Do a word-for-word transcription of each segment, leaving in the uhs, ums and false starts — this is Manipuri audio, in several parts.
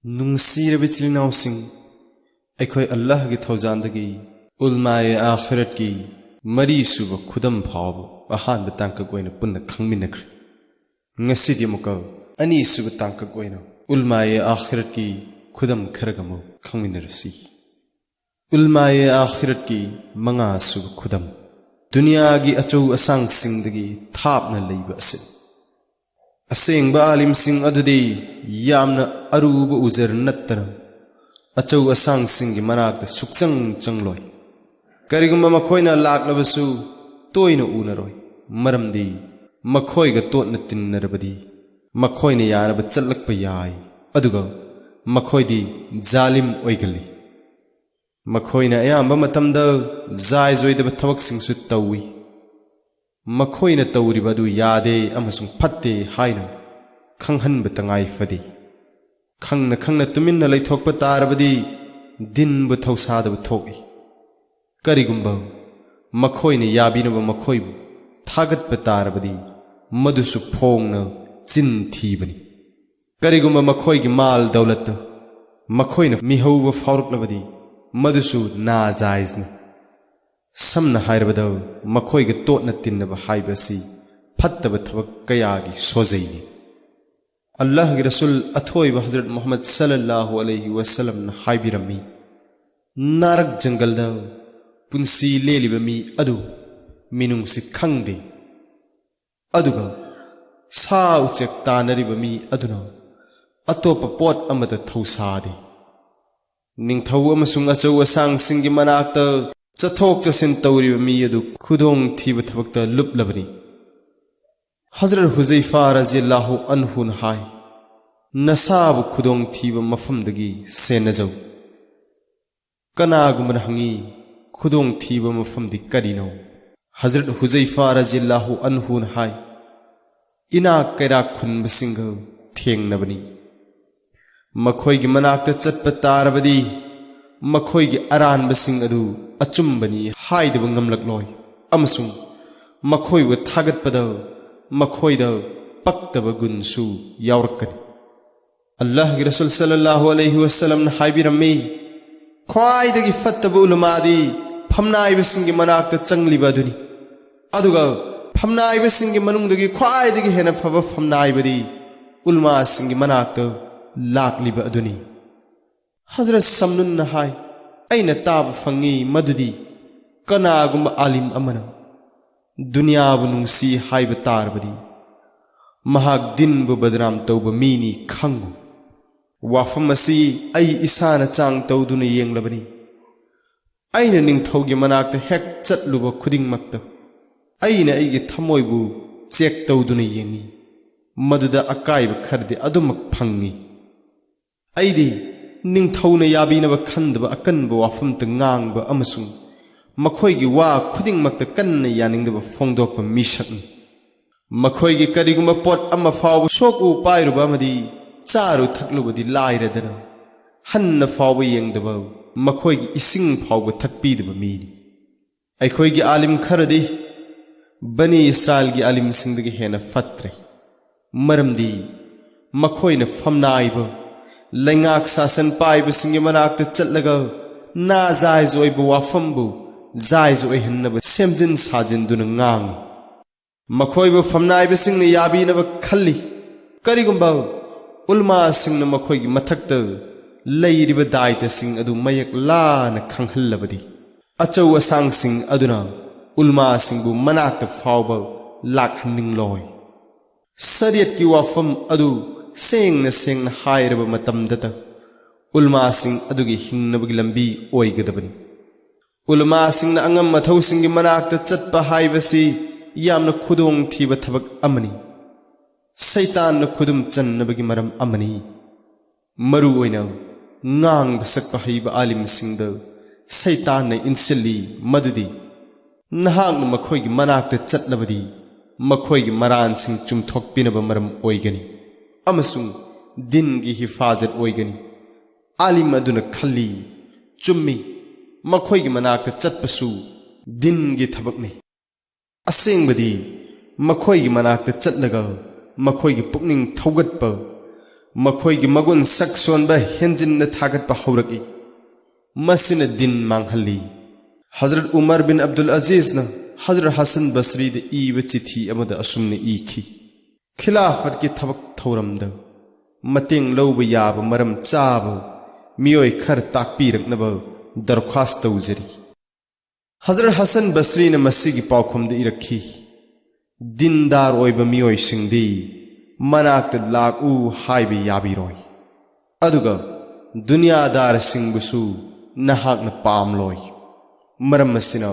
ꯅꯨꯡꯁꯤꯔꯕ ꯏꯆꯤꯜ ꯏꯅꯥꯎꯁꯤꯡ, ꯑꯩꯈꯣꯏ ꯑꯜꯂꯥꯍꯒꯤ ꯊꯧꯖꯥꯜꯗꯒꯤ ꯎꯜꯃꯥꯌꯦ ꯑꯥꯈꯤꯔꯠꯀꯤ ꯃꯔꯤꯁꯨꯕ ꯈꯨꯗꯝ ꯐꯥꯎꯕ ꯑꯍꯥꯟꯕ ꯇꯥꯡꯀꯛ ꯑꯣꯏꯅ ꯄꯨꯟꯅ ꯈꯪꯃꯤꯟꯅꯈ꯭ꯔꯦ꯫ ꯉꯁꯤꯗꯤ ꯑꯃꯨꯛꯀ ꯑꯅꯤꯁꯨꯕ ꯇꯥꯡꯀꯛ ꯑꯣꯏꯅ ꯎꯜꯃꯥꯌꯦ ꯑꯥꯈꯤꯔꯠꯀꯤ ꯈꯨꯗꯝ ꯈꯔꯒ ꯑꯃꯨꯛ ꯈꯪꯃꯤꯟꯅꯔꯁꯤ꯫ ꯎꯜꯃꯥꯌꯦ ꯑꯥꯈꯤꯔꯠꯀꯤ ꯃꯉꯥꯁꯨꯕ ꯈꯨꯗꯝ, ꯗꯨꯅꯤꯌꯥꯒꯤ ꯑꯆꯧ ꯑꯁꯥꯡꯁꯤꯡꯗꯒꯤ ꯊꯥꯞꯅ ꯂꯩꯕ ꯑꯁꯤ꯫ ꯑꯁꯦꯡꯕ ꯑꯥꯂꯤꯝꯁꯤꯡ ꯑꯗꯨꯗꯤ ꯌꯥꯝꯅ ꯑꯔꯨꯕ ꯎꯖꯔ ꯅꯠꯇꯅ ꯑꯆꯧ ꯑꯁꯥꯡꯁꯤꯡꯒꯤ ꯃꯅꯥꯛꯇ ꯁꯨꯛꯆꯪ ꯆꯪꯂꯣꯏ꯫ ꯀꯔꯤꯒꯨꯝꯕ ꯃꯈꯣꯏꯅ ꯂꯥꯛꯂꯕꯁꯨ ꯇꯣꯏꯅ ꯎꯅꯔꯣꯏ, ꯃꯔꯝꯗꯤ ꯃꯈꯣꯏꯒ ꯇꯣꯠꯅ ꯇꯤꯟꯅꯔꯕꯗꯤ ꯃꯈꯣꯏꯅ ꯌꯥꯅꯕ ꯆꯠꯂꯛꯄ ꯌꯥꯏ, ꯑꯗꯨꯒ ꯃꯈꯣꯏꯗꯤ ꯖꯥꯂꯤꯝ ꯑꯣꯏꯒꯜꯂꯤ꯫ ꯃꯈꯣꯏꯅ ꯑꯌꯥꯝꯕ ꯃꯇꯝꯗ ꯖꯥꯏꯖ ꯑꯣꯏꯗꯕ ꯊꯕꯛꯁꯤꯡꯁꯨ ꯇꯧꯏ꯫ ꯃꯈꯣꯏꯅ ꯇꯧꯔꯤꯕ ꯑꯗꯨ ꯌꯥꯗꯦ ꯑꯃꯁꯨꯡ ꯐꯠꯇꯦ ꯍꯥꯏꯅ ꯈꯪꯍꯟꯕ ꯇꯉꯥꯏ ꯐꯗꯦ꯫ ꯈꯪꯅ ꯈꯪꯅ ꯇꯨꯃꯤꯟꯅ ꯂꯩꯊꯣꯛꯄ ꯇꯥꯔꯕꯗꯤ ꯗꯤꯟꯕꯨ ꯊꯧꯁꯥꯗꯕ ꯊꯣꯛꯏ꯫ ꯀꯔꯤꯒꯨꯝꯕ ꯃꯈꯣꯏꯅ ꯌꯥꯕꯤꯅꯕ ꯃꯈꯣꯏꯕꯨ ꯊꯥꯒꯠꯄ ꯇꯥꯔꯕꯗꯤ ꯃꯗꯨꯁꯨ ꯐꯣꯡꯅ ꯆꯤꯟ ꯊꯤꯕꯅꯤ꯫ ꯀꯔꯤꯒꯨꯝꯕ ꯃꯈꯣꯏꯒꯤ ꯃꯥꯜ ꯗꯧꯂꯠꯇ ꯃꯈꯣꯏꯅ ꯃꯤꯍꯧꯕ ꯐꯥꯎꯔꯛꯂꯕꯗꯤ ꯃꯗꯨꯁꯨ ꯅꯥꯖꯥꯏꯖꯅꯤ꯫ ꯁꯝꯅ ꯍꯥꯏꯔꯕꯗ, ꯃꯈꯣꯏꯒ ꯇꯣꯠꯅ ꯇꯤꯟꯅꯕ ꯍꯥꯏꯕ ꯑꯁꯤ ꯐꯠꯇꯕ ꯊꯕꯛ ꯀꯌꯥꯒꯤ ꯁꯣꯖꯩꯅꯤ꯫ ꯑꯜꯂꯥꯍꯒꯤ ꯔꯁꯨꯜ ꯑꯊꯣꯏꯕ ꯍꯖꯔꯠ ꯃꯨꯍꯝꯃꯗ ꯁꯜꯂꯜꯂꯥꯍꯨ ꯑꯂꯩꯍꯤ ꯋꯁꯜꯂꯝꯅ ꯍꯥꯏꯕꯤꯔꯝꯃꯤ, "ꯅꯥꯔꯛ ꯖꯪꯒꯜꯗ ꯄꯨꯟꯁꯤ ꯂꯦꯜꯂꯤꯕ ꯃꯤ ꯑꯗꯨ ꯃꯤꯅꯨꯡꯁꯤ ꯈꯪꯗꯦ, ꯑꯗꯨꯒ ꯁꯥ ꯎꯆꯦꯛ ꯇꯥꯟꯅꯔꯤꯕ ꯃꯤ ꯑꯗꯨꯅ ꯑꯇꯣꯞꯄ ꯄꯣꯠ ꯑꯃꯗ ꯊꯧꯁꯥꯗꯦ꯫ ꯅꯤꯡꯊꯧ ꯑꯃꯁꯨꯡ ꯑꯆꯧ ꯑꯁꯥꯡꯁꯤꯡꯒꯤ ꯃꯅꯥꯛꯇ ꯆꯠꯊꯣꯛ ꯆꯠꯁꯤꯟ ꯇꯧꯔꯤꯕ ꯃꯤ ꯑꯗꯨ ꯈꯨꯗꯣꯡꯊꯤꯕ ꯊꯕꯛꯇ ꯂꯨꯞꯂꯕꯅꯤ"꯫ ꯍꯖꯔꯠ ꯍꯨꯖꯩꯐꯥ ꯔꯖꯤꯌꯜꯂꯥꯍꯨ ꯑꯟꯍꯨꯅ ꯍꯥꯏ, "ꯅꯁꯥꯕꯨ ꯈꯨꯗꯣꯡꯊꯤꯕ ꯃꯐꯝꯗꯒꯤ ꯁꯦꯟꯅꯖꯧ"꯫ ꯀꯅꯥꯒꯨꯝꯕꯅ ꯍꯪꯉꯤ, "ꯈꯨꯗꯣꯡꯊꯤꯕ ꯃꯐꯝꯗꯤ ꯀꯔꯤꯅꯣ?" ꯍꯖꯔꯠ ꯍꯨꯖꯩꯐꯥ ꯔꯖꯤꯌꯜꯂꯥꯍꯨ ꯑꯟꯍꯨꯅ ꯍꯥꯏ, "ꯏꯅꯥꯛ ꯀꯩꯔꯥꯛ ꯈꯨꯟꯕꯁꯤꯡꯒ ꯊꯦꯡꯅꯕꯅꯤ꯫ ꯃꯈꯣꯏꯒꯤ ꯃꯅꯥꯛꯇ ꯆꯠꯄ ꯇꯥꯔꯕꯗꯤ ꯃꯈꯣꯏꯒꯤ ꯑꯔꯥꯟꯕꯁꯤꯡ ꯑꯗꯨ ꯑꯆꯨꯝꯕꯅꯤ ꯍꯥꯏꯗꯕ ꯉꯝꯂꯛꯂꯣꯏ, ꯑꯃꯁꯨꯡ ꯃꯈꯣꯏꯕꯨ ꯊꯥꯒꯠꯄꯗ ꯃꯈꯣꯏꯗ ꯄꯛꯇꯕ ꯒꯨꯟꯁꯨ ꯌꯥꯎꯔꯛꯀꯅꯤ"꯫ ꯑꯜꯂꯥꯍꯒꯤ ꯔꯁꯨꯜ ꯁꯜꯂꯜꯂꯥꯍꯨ ꯑꯂꯩꯍꯤ ꯋꯥꯁꯜꯂꯝꯅ ꯍꯥꯏꯕꯤꯔꯝꯃꯤ, ꯈ꯭ꯋꯥꯏꯗꯒꯤ ꯐꯠꯇꯕ ꯎꯂꯃꯥꯗꯤ ꯐꯝꯅꯥꯏꯕꯁꯤꯡꯒꯤ ꯃꯅꯥꯛꯇ ꯆꯪꯂꯤꯕ ꯑꯗꯨꯅꯤ꯫ ꯑꯗꯨꯒ ꯐꯝꯅꯥꯏꯕꯁꯤꯡꯒꯤ ꯃꯅꯨꯡꯗꯒꯤ ꯈ꯭ꯋꯥꯏꯗꯒꯤ ꯍꯦꯟꯅ ꯐꯕ ꯐꯝꯅꯥꯏꯕꯗꯤ ꯎꯂꯃꯥꯁꯤꯡꯒꯤ ꯃꯅꯥꯛꯇ ꯂꯥꯛꯂꯤꯕ ꯑꯗꯨꯅꯤ꯫ ꯍꯖꯔꯠ ꯁꯝꯅꯨꯟꯅ ꯍꯥꯏ, ꯑꯩꯅ ꯇꯥꯕ ꯐꯪꯉꯤ ꯃꯗꯨꯗꯤ ꯀꯅꯥꯒꯨꯝꯕ ꯑꯥꯂꯤꯝ ꯑꯃꯅ ꯗꯨꯅꯤꯌꯥꯕꯨ ꯅꯨꯡꯁꯤ ꯍꯥꯏꯕ ꯇꯥꯔꯕꯗꯤ ꯃꯍꯥꯛ ꯗꯤꯟꯕꯨ ꯕꯗꯅꯥꯝ ꯇꯧꯕ ꯃꯤꯅꯤ ꯈꯪꯉꯨ꯫ ꯋꯥꯐꯝ ꯑꯁꯤ ꯑꯩ ꯏꯁꯥꯅ ꯆꯥꯡ ꯇꯧꯗꯨꯅ ꯌꯦꯡꯂꯕꯅꯤ꯫ ꯑꯩꯅ ꯅꯤꯡꯊꯧꯒꯤ ꯃꯅꯥꯛꯇ ꯍꯦꯛ ꯆꯠꯂꯨꯕ ꯈꯨꯗꯤꯡꯃꯛꯇ ꯑꯩꯅ ꯑꯩꯒꯤ ꯊꯃꯣꯏꯕꯨ ꯆꯦꯛ ꯇꯧꯗꯨꯅ ꯌꯦꯡꯉꯤ꯫ ꯃꯗꯨꯗ ꯑꯀꯥꯏꯕ ꯈꯔꯗꯤ ꯑꯗꯨꯃꯛ ꯐꯪꯉꯤ꯫ ꯑꯩꯗꯤ ꯅꯤꯡꯊꯧꯅ ꯌꯥꯕꯤꯅꯕ ꯈꯟꯗꯕ ꯑꯀꯟꯕ ꯋꯥꯐꯝꯇ ꯉꯥꯡꯕ ꯑꯃꯁꯨꯡ ꯃꯈꯣꯏꯒꯤ ꯋꯥ ꯈꯨꯗꯤꯡꯃꯛꯇ ꯀꯟꯅ ꯌꯥꯅꯤꯡꯗꯕ ꯐꯣꯡꯗꯣꯛꯄ ꯃꯤꯁꯛꯅꯤ꯫ ꯃꯈꯣꯏꯒꯤ ꯀꯔꯤꯒꯨꯝꯕ ꯄꯣꯠ ꯑꯃ ꯐꯥꯎꯕ ꯁꯣꯛꯎ ꯄꯥꯏꯔꯨꯕ ꯑꯃꯗꯤ ꯆꯥꯔꯨ ꯊꯛꯂꯨꯕꯗꯤ ꯂꯥꯏꯔꯗꯅ, ꯍꯟꯅ ꯐꯥꯎꯕ ꯌꯦꯡꯗꯕ, ꯃꯈꯣꯏꯒꯤ ꯏꯁꯤꯡ ꯐꯥꯎꯕ ꯊꯛꯄꯤꯗꯕ ꯃꯤꯅꯤ꯫ ꯑꯩꯈꯣꯏꯒꯤ ꯑꯥꯂꯤꯝ ꯈꯔꯗꯤ ꯕꯅꯤ ꯏꯁꯔꯥꯏꯜꯒꯤ ꯑꯥꯂꯤꯝꯁꯤꯡꯗꯒꯤ ꯍꯦꯟꯅ ꯐꯠꯇ꯭ꯔꯦ꯫ ꯃꯔꯝꯗꯤ ꯃꯈꯣꯏꯅ ꯐꯝꯅꯥꯏꯕ, ꯂꯩꯉꯥꯛ ꯁꯥꯁꯟ ꯄꯥꯏꯕꯁꯤꯡꯒꯤ ꯃꯅꯥꯛꯇ ꯆꯠꯂꯒ ꯅꯥꯖꯥꯏꯖ ꯑꯣꯏꯕ ꯋꯥꯐꯝꯕꯨ ꯖꯥꯏꯖ ꯑꯣꯏꯍꯟꯅꯕ ꯁꯦꯝꯖꯤꯟ ꯁꯥꯖꯤꯟꯗꯨꯅ ꯉꯥꯡꯏ꯫ ꯃꯈꯣꯏꯕꯨ ꯐꯝꯅꯥꯏꯕꯁꯤꯡꯅ ꯌꯥꯕꯤꯅꯕ ꯈꯜꯂꯤ꯫ ꯀꯔꯤꯒꯨꯝꯕ ꯎꯂꯃꯥꯁꯤꯡꯅ ꯃꯈꯣꯏꯒꯤ ꯃꯊꯛꯇ ꯂꯩꯔꯤꯕ ꯗꯥꯏꯇꯁꯤꯡ ꯑꯗꯨ ꯃꯌꯦꯛ ꯂꯥꯅ ꯈꯪꯍꯜꯂꯕꯗꯤ, ꯑꯆꯧ ꯑꯁꯥꯡꯁꯤꯡ ꯑꯗꯨꯅ ꯎꯂꯃꯥꯁꯤꯡꯕꯨ ꯃꯅꯥꯛꯇ ꯐꯥꯎꯕ ꯂꯥꯛꯍꯟꯅꯤꯡꯂꯣꯏ꯫ ꯁꯔꯤꯌꯠꯀꯤ ꯋꯥꯐꯝ ꯑꯗꯨ ꯁꯦꯡꯅ ꯁꯦꯡꯅ ꯍꯥꯏꯔꯕ ꯃꯇꯝꯗꯇ ꯎꯂꯃꯥꯁꯤꯡ ꯑꯗꯨꯒꯤ ꯍꯤꯡꯅꯕꯒꯤ ꯂꯝꯕꯤ ꯑꯣꯏꯒꯗꯕꯅꯤ꯫ ꯎꯂꯃꯥꯁꯤꯡꯅ ꯑꯉꯝ ꯑꯊꯧꯁꯤꯡꯒꯤ ꯃꯅꯥꯛꯇ ꯆꯠꯄ ꯍꯥꯏꯕꯁꯤ ꯌꯥꯝꯅ ꯈꯨꯗꯣꯡꯊꯤꯕ ꯊꯕꯛ ꯑꯃꯅꯤ꯫ ꯁꯩꯇꯥꯟꯅ ꯈꯨꯗꯨꯝ ꯆꯟꯅꯕꯒꯤ ꯃꯔꯝ ꯑꯃꯅꯤ꯫ ꯃꯔꯨ ꯑꯣꯏꯅ ꯉꯥꯡꯕ ꯁꯛꯄ ꯍꯩꯕ ꯑꯥꯂꯤꯝꯁꯤꯡꯗ ꯁꯩꯇꯥꯟꯅ ꯏꯟꯁꯤꯜꯂꯤ ꯃꯗꯨꯗꯤ ꯅꯍꯥꯛꯅ ꯃꯈꯣꯏꯒꯤ ꯃꯅꯥꯛꯇ ꯆꯠꯂꯕꯗꯤ ꯃꯈꯣꯏꯒꯤ ꯃꯔꯥꯟꯁꯤꯡ ꯆꯨꯝꯊꯣꯛꯄꯤꯅꯕ ꯃꯔꯝ ꯑꯣꯏꯒꯅꯤ ꯑꯃꯁꯨꯡ ꯗꯤꯟꯒꯤ ꯍꯤꯐꯥꯖꯠ ꯑꯣꯏꯒꯅꯤ꯫ ꯑꯥꯂꯤꯝ ꯑꯗꯨꯅ ꯈꯜꯂꯤ, ꯆꯨꯝꯃꯤ, ꯃꯈꯣꯏꯒꯤ ꯃꯅꯥꯛꯇ ꯆꯠꯄꯁꯨ ꯗꯤꯟꯒꯤ ꯊꯕꯛꯅꯤ꯫ ꯑꯁꯦꯡꯕꯗꯤ ꯃꯈꯣꯏꯒꯤ ꯃꯅꯥꯛꯇ ꯆꯠꯂꯒ ꯃꯈꯣꯏꯒꯤ ꯄꯨꯛꯅꯤꯡ ꯊꯧꯒꯠꯄ, ꯃꯈꯣꯏꯒꯤ ꯃꯒꯨꯟ ꯁꯛ ꯁꯣꯟꯕ ꯍꯦꯟꯖꯤꯟꯅ ꯊꯥꯒꯠꯄ ꯍꯧꯔꯛꯏ꯫ ꯃꯁꯤꯅ ꯗꯤꯟ ꯃꯥꯡꯍꯜꯂꯤ꯫ ꯍꯖꯔꯠ ꯎꯃꯔ ꯕꯤꯟ ꯑꯕꯗꯨꯜ ꯑꯖꯤꯖꯅ ꯍꯖꯔꯠ ꯍꯁꯟ ꯕꯁꯔꯤꯗ ꯏꯕ ꯆꯤꯊꯤ ꯑꯃꯗ ꯑꯁꯨꯝꯅ ꯏꯈꯤ: "ꯈꯤꯂꯥꯐꯠꯀꯤ ꯊꯕꯛ ꯊꯧꯔꯝꯗ ꯃꯇꯦꯡ ꯂꯧꯕ ꯌꯥꯕ ꯃꯔꯝ ꯆꯥꯕ ꯃꯤꯑꯣꯏ ꯈꯔ ꯇꯥꯛꯄꯤꯔꯛꯅꯕ ꯗꯔꯈ꯭ꯋꯥꯁ ꯇꯧꯖꯔꯤ"꯫ ꯍꯖꯔꯠ ꯍꯁꯟ ꯕꯁꯔꯤꯅ ꯃꯁꯤꯒꯤ ꯄꯥꯎꯈꯨꯝꯗ ꯏꯔꯛꯈꯤ: "ꯗꯤꯟꯗꯥꯔ ꯑꯣꯏꯕ ꯃꯤꯑꯣꯏꯁꯤꯡꯗꯤ ꯃꯅꯥꯛꯇ ꯂꯥꯛꯎ ꯍꯥꯏꯕ ꯌꯥꯕꯤꯔꯣꯏ, ꯑꯗꯨꯒ ꯗꯨꯅꯤꯌꯥꯗꯥꯔꯁꯤꯡꯕꯨꯁꯨ ꯅꯍꯥꯛꯅ ꯄꯥꯝꯂꯣꯏ꯫ ꯃꯔꯝ ꯑꯁꯤꯅ,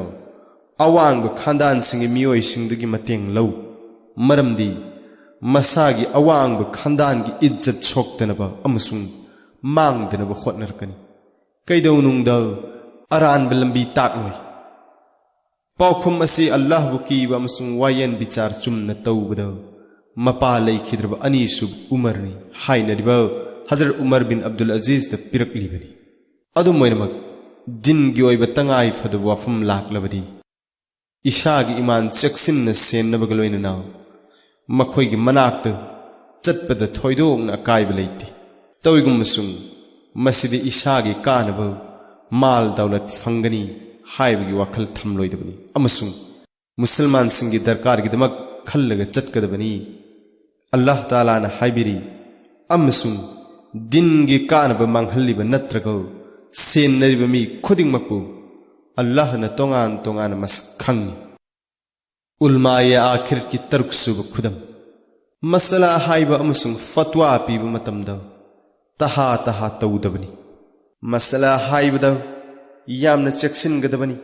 ꯑꯋꯥꯡꯕ ꯈꯥꯟꯗꯥꯟꯁꯤꯡꯒꯤ ꯃꯤꯑꯣꯏꯁꯤꯡꯗꯒꯤ ꯃꯇꯦꯡ ꯂꯧ, ꯃꯔꯝꯗꯤ ꯃꯁꯥꯒꯤ ꯑꯋꯥꯡꯕ ꯈꯥꯟꯗꯥꯟꯒꯤ ꯏꯖꯠ ꯁꯣꯛꯇꯅꯕ ꯑꯃꯁꯨꯡ ꯃꯥꯡꯗꯅꯕ ꯍꯣꯠꯅꯔꯛꯀꯅꯤ꯫ ꯀꯩꯗꯧꯅꯨꯡꯗ ꯑꯔꯥꯟꯕ ꯂꯝꯕꯤ ꯇꯥꯛꯂꯣꯏ"꯫ ꯄꯥꯎꯈꯨꯝ ꯑꯁꯤ ꯑꯜꯂꯥꯍꯕꯨ ꯀꯤꯕ ꯑꯃꯁꯨꯡ ꯋꯥꯌꯦꯟ ꯕꯤꯆꯥꯔ ꯆꯨꯝꯅ ꯇꯧꯕꯗ ꯃꯄꯥ ꯂꯩꯈꯤꯗ꯭ꯔꯕ ꯑꯅꯤꯁꯨꯕ ꯎꯃꯔꯅꯤ ꯍꯥꯏꯅꯔꯤꯕ ꯍꯖꯔꯠ ꯎꯃꯔ ꯕꯤꯟ ꯑꯕꯗꯨꯜ ꯑꯖꯤꯖꯇ ꯄꯤꯔꯛꯂꯤꯕꯅꯤ꯫ ꯑꯗꯨꯝ ꯑꯣꯏꯅꯃꯛ, ꯗꯤꯟꯒꯤ ꯑꯣꯏꯕ ꯇꯉꯥꯏ ꯐꯗꯕ ꯋꯥꯐꯝ ꯂꯥꯛꯂꯕꯗꯤ, ꯏꯁꯥꯒꯤ ꯏꯃꯥꯟ ꯆꯦꯛꯁꯤꯟꯅ ꯁꯦꯟꯅꯕꯒ ꯂꯣꯏꯅꯅ ꯃꯈꯣꯏꯒꯤ ꯃꯅꯥꯛꯇ ꯆꯠꯄꯗ ꯊꯣꯏꯗꯣꯛꯅ ꯑꯀꯥꯏꯕ ꯂꯩꯇꯦ꯫ ꯇꯧꯏꯒꯨꯝꯕꯁꯨꯡ, ꯃꯁꯤꯗ ꯏꯁꯥꯒꯤ ꯀꯥꯟꯅꯕ, ꯃꯥꯜ ꯗꯧꯂꯠ ꯐꯪꯒꯅꯤ ꯍꯥꯏꯕꯒꯤ ꯋꯥꯈꯜ ꯊꯝꯂꯣꯏꯗꯕꯅꯤ ꯑꯃꯁꯨꯡ ꯃꯨꯁꯜꯃꯥꯟꯁꯤꯡꯒꯤ ꯗꯔꯀꯥꯔꯒꯤꯗꯃꯛ ꯈꯜꯂꯒ ꯆꯠꯀꯗꯕꯅꯤ꯫ ꯑꯜꯂꯥꯍ ꯇꯥꯂꯥꯅ ꯍꯥꯏꯕꯤꯔꯤ, ꯑꯃꯁꯨꯡ ꯗꯤꯟꯒꯤ ꯀꯥꯟꯅꯕ ꯃꯥꯡꯍꯜꯂꯤꯕ ꯅꯠꯇ꯭ꯔꯒ ꯁꯦꯟꯅꯔꯤꯕ ꯃꯤ ꯈꯨꯗꯤꯡꯃꯛꯄꯨ ꯑꯜꯂꯥꯍꯅ ꯇꯣꯉꯥꯟ ꯇꯣꯉꯥꯟꯅ ꯃꯁꯛ ꯈꯪꯏ꯫ ꯎꯜꯃꯥꯌꯦ ꯑꯥꯈꯤꯔꯠꯀꯤ ꯇꯔꯨꯛꯁꯨꯕ ꯈꯨꯗꯝ꯫ ꯃꯁꯂꯥ ꯍꯥꯏꯕ ꯑꯃꯁꯨꯡ ꯐꯠꯋꯥ ꯄꯤꯕ ꯃꯇꯝꯗ ꯇꯍꯥ ꯇꯍꯥ ꯇꯧꯗꯕꯅꯤ꯫ ꯃꯁꯂꯥ ꯍꯥꯏꯕꯗ ꯌꯥꯝꯅ ꯆꯦꯛꯁꯤꯟꯒꯗꯕꯅꯤ꯫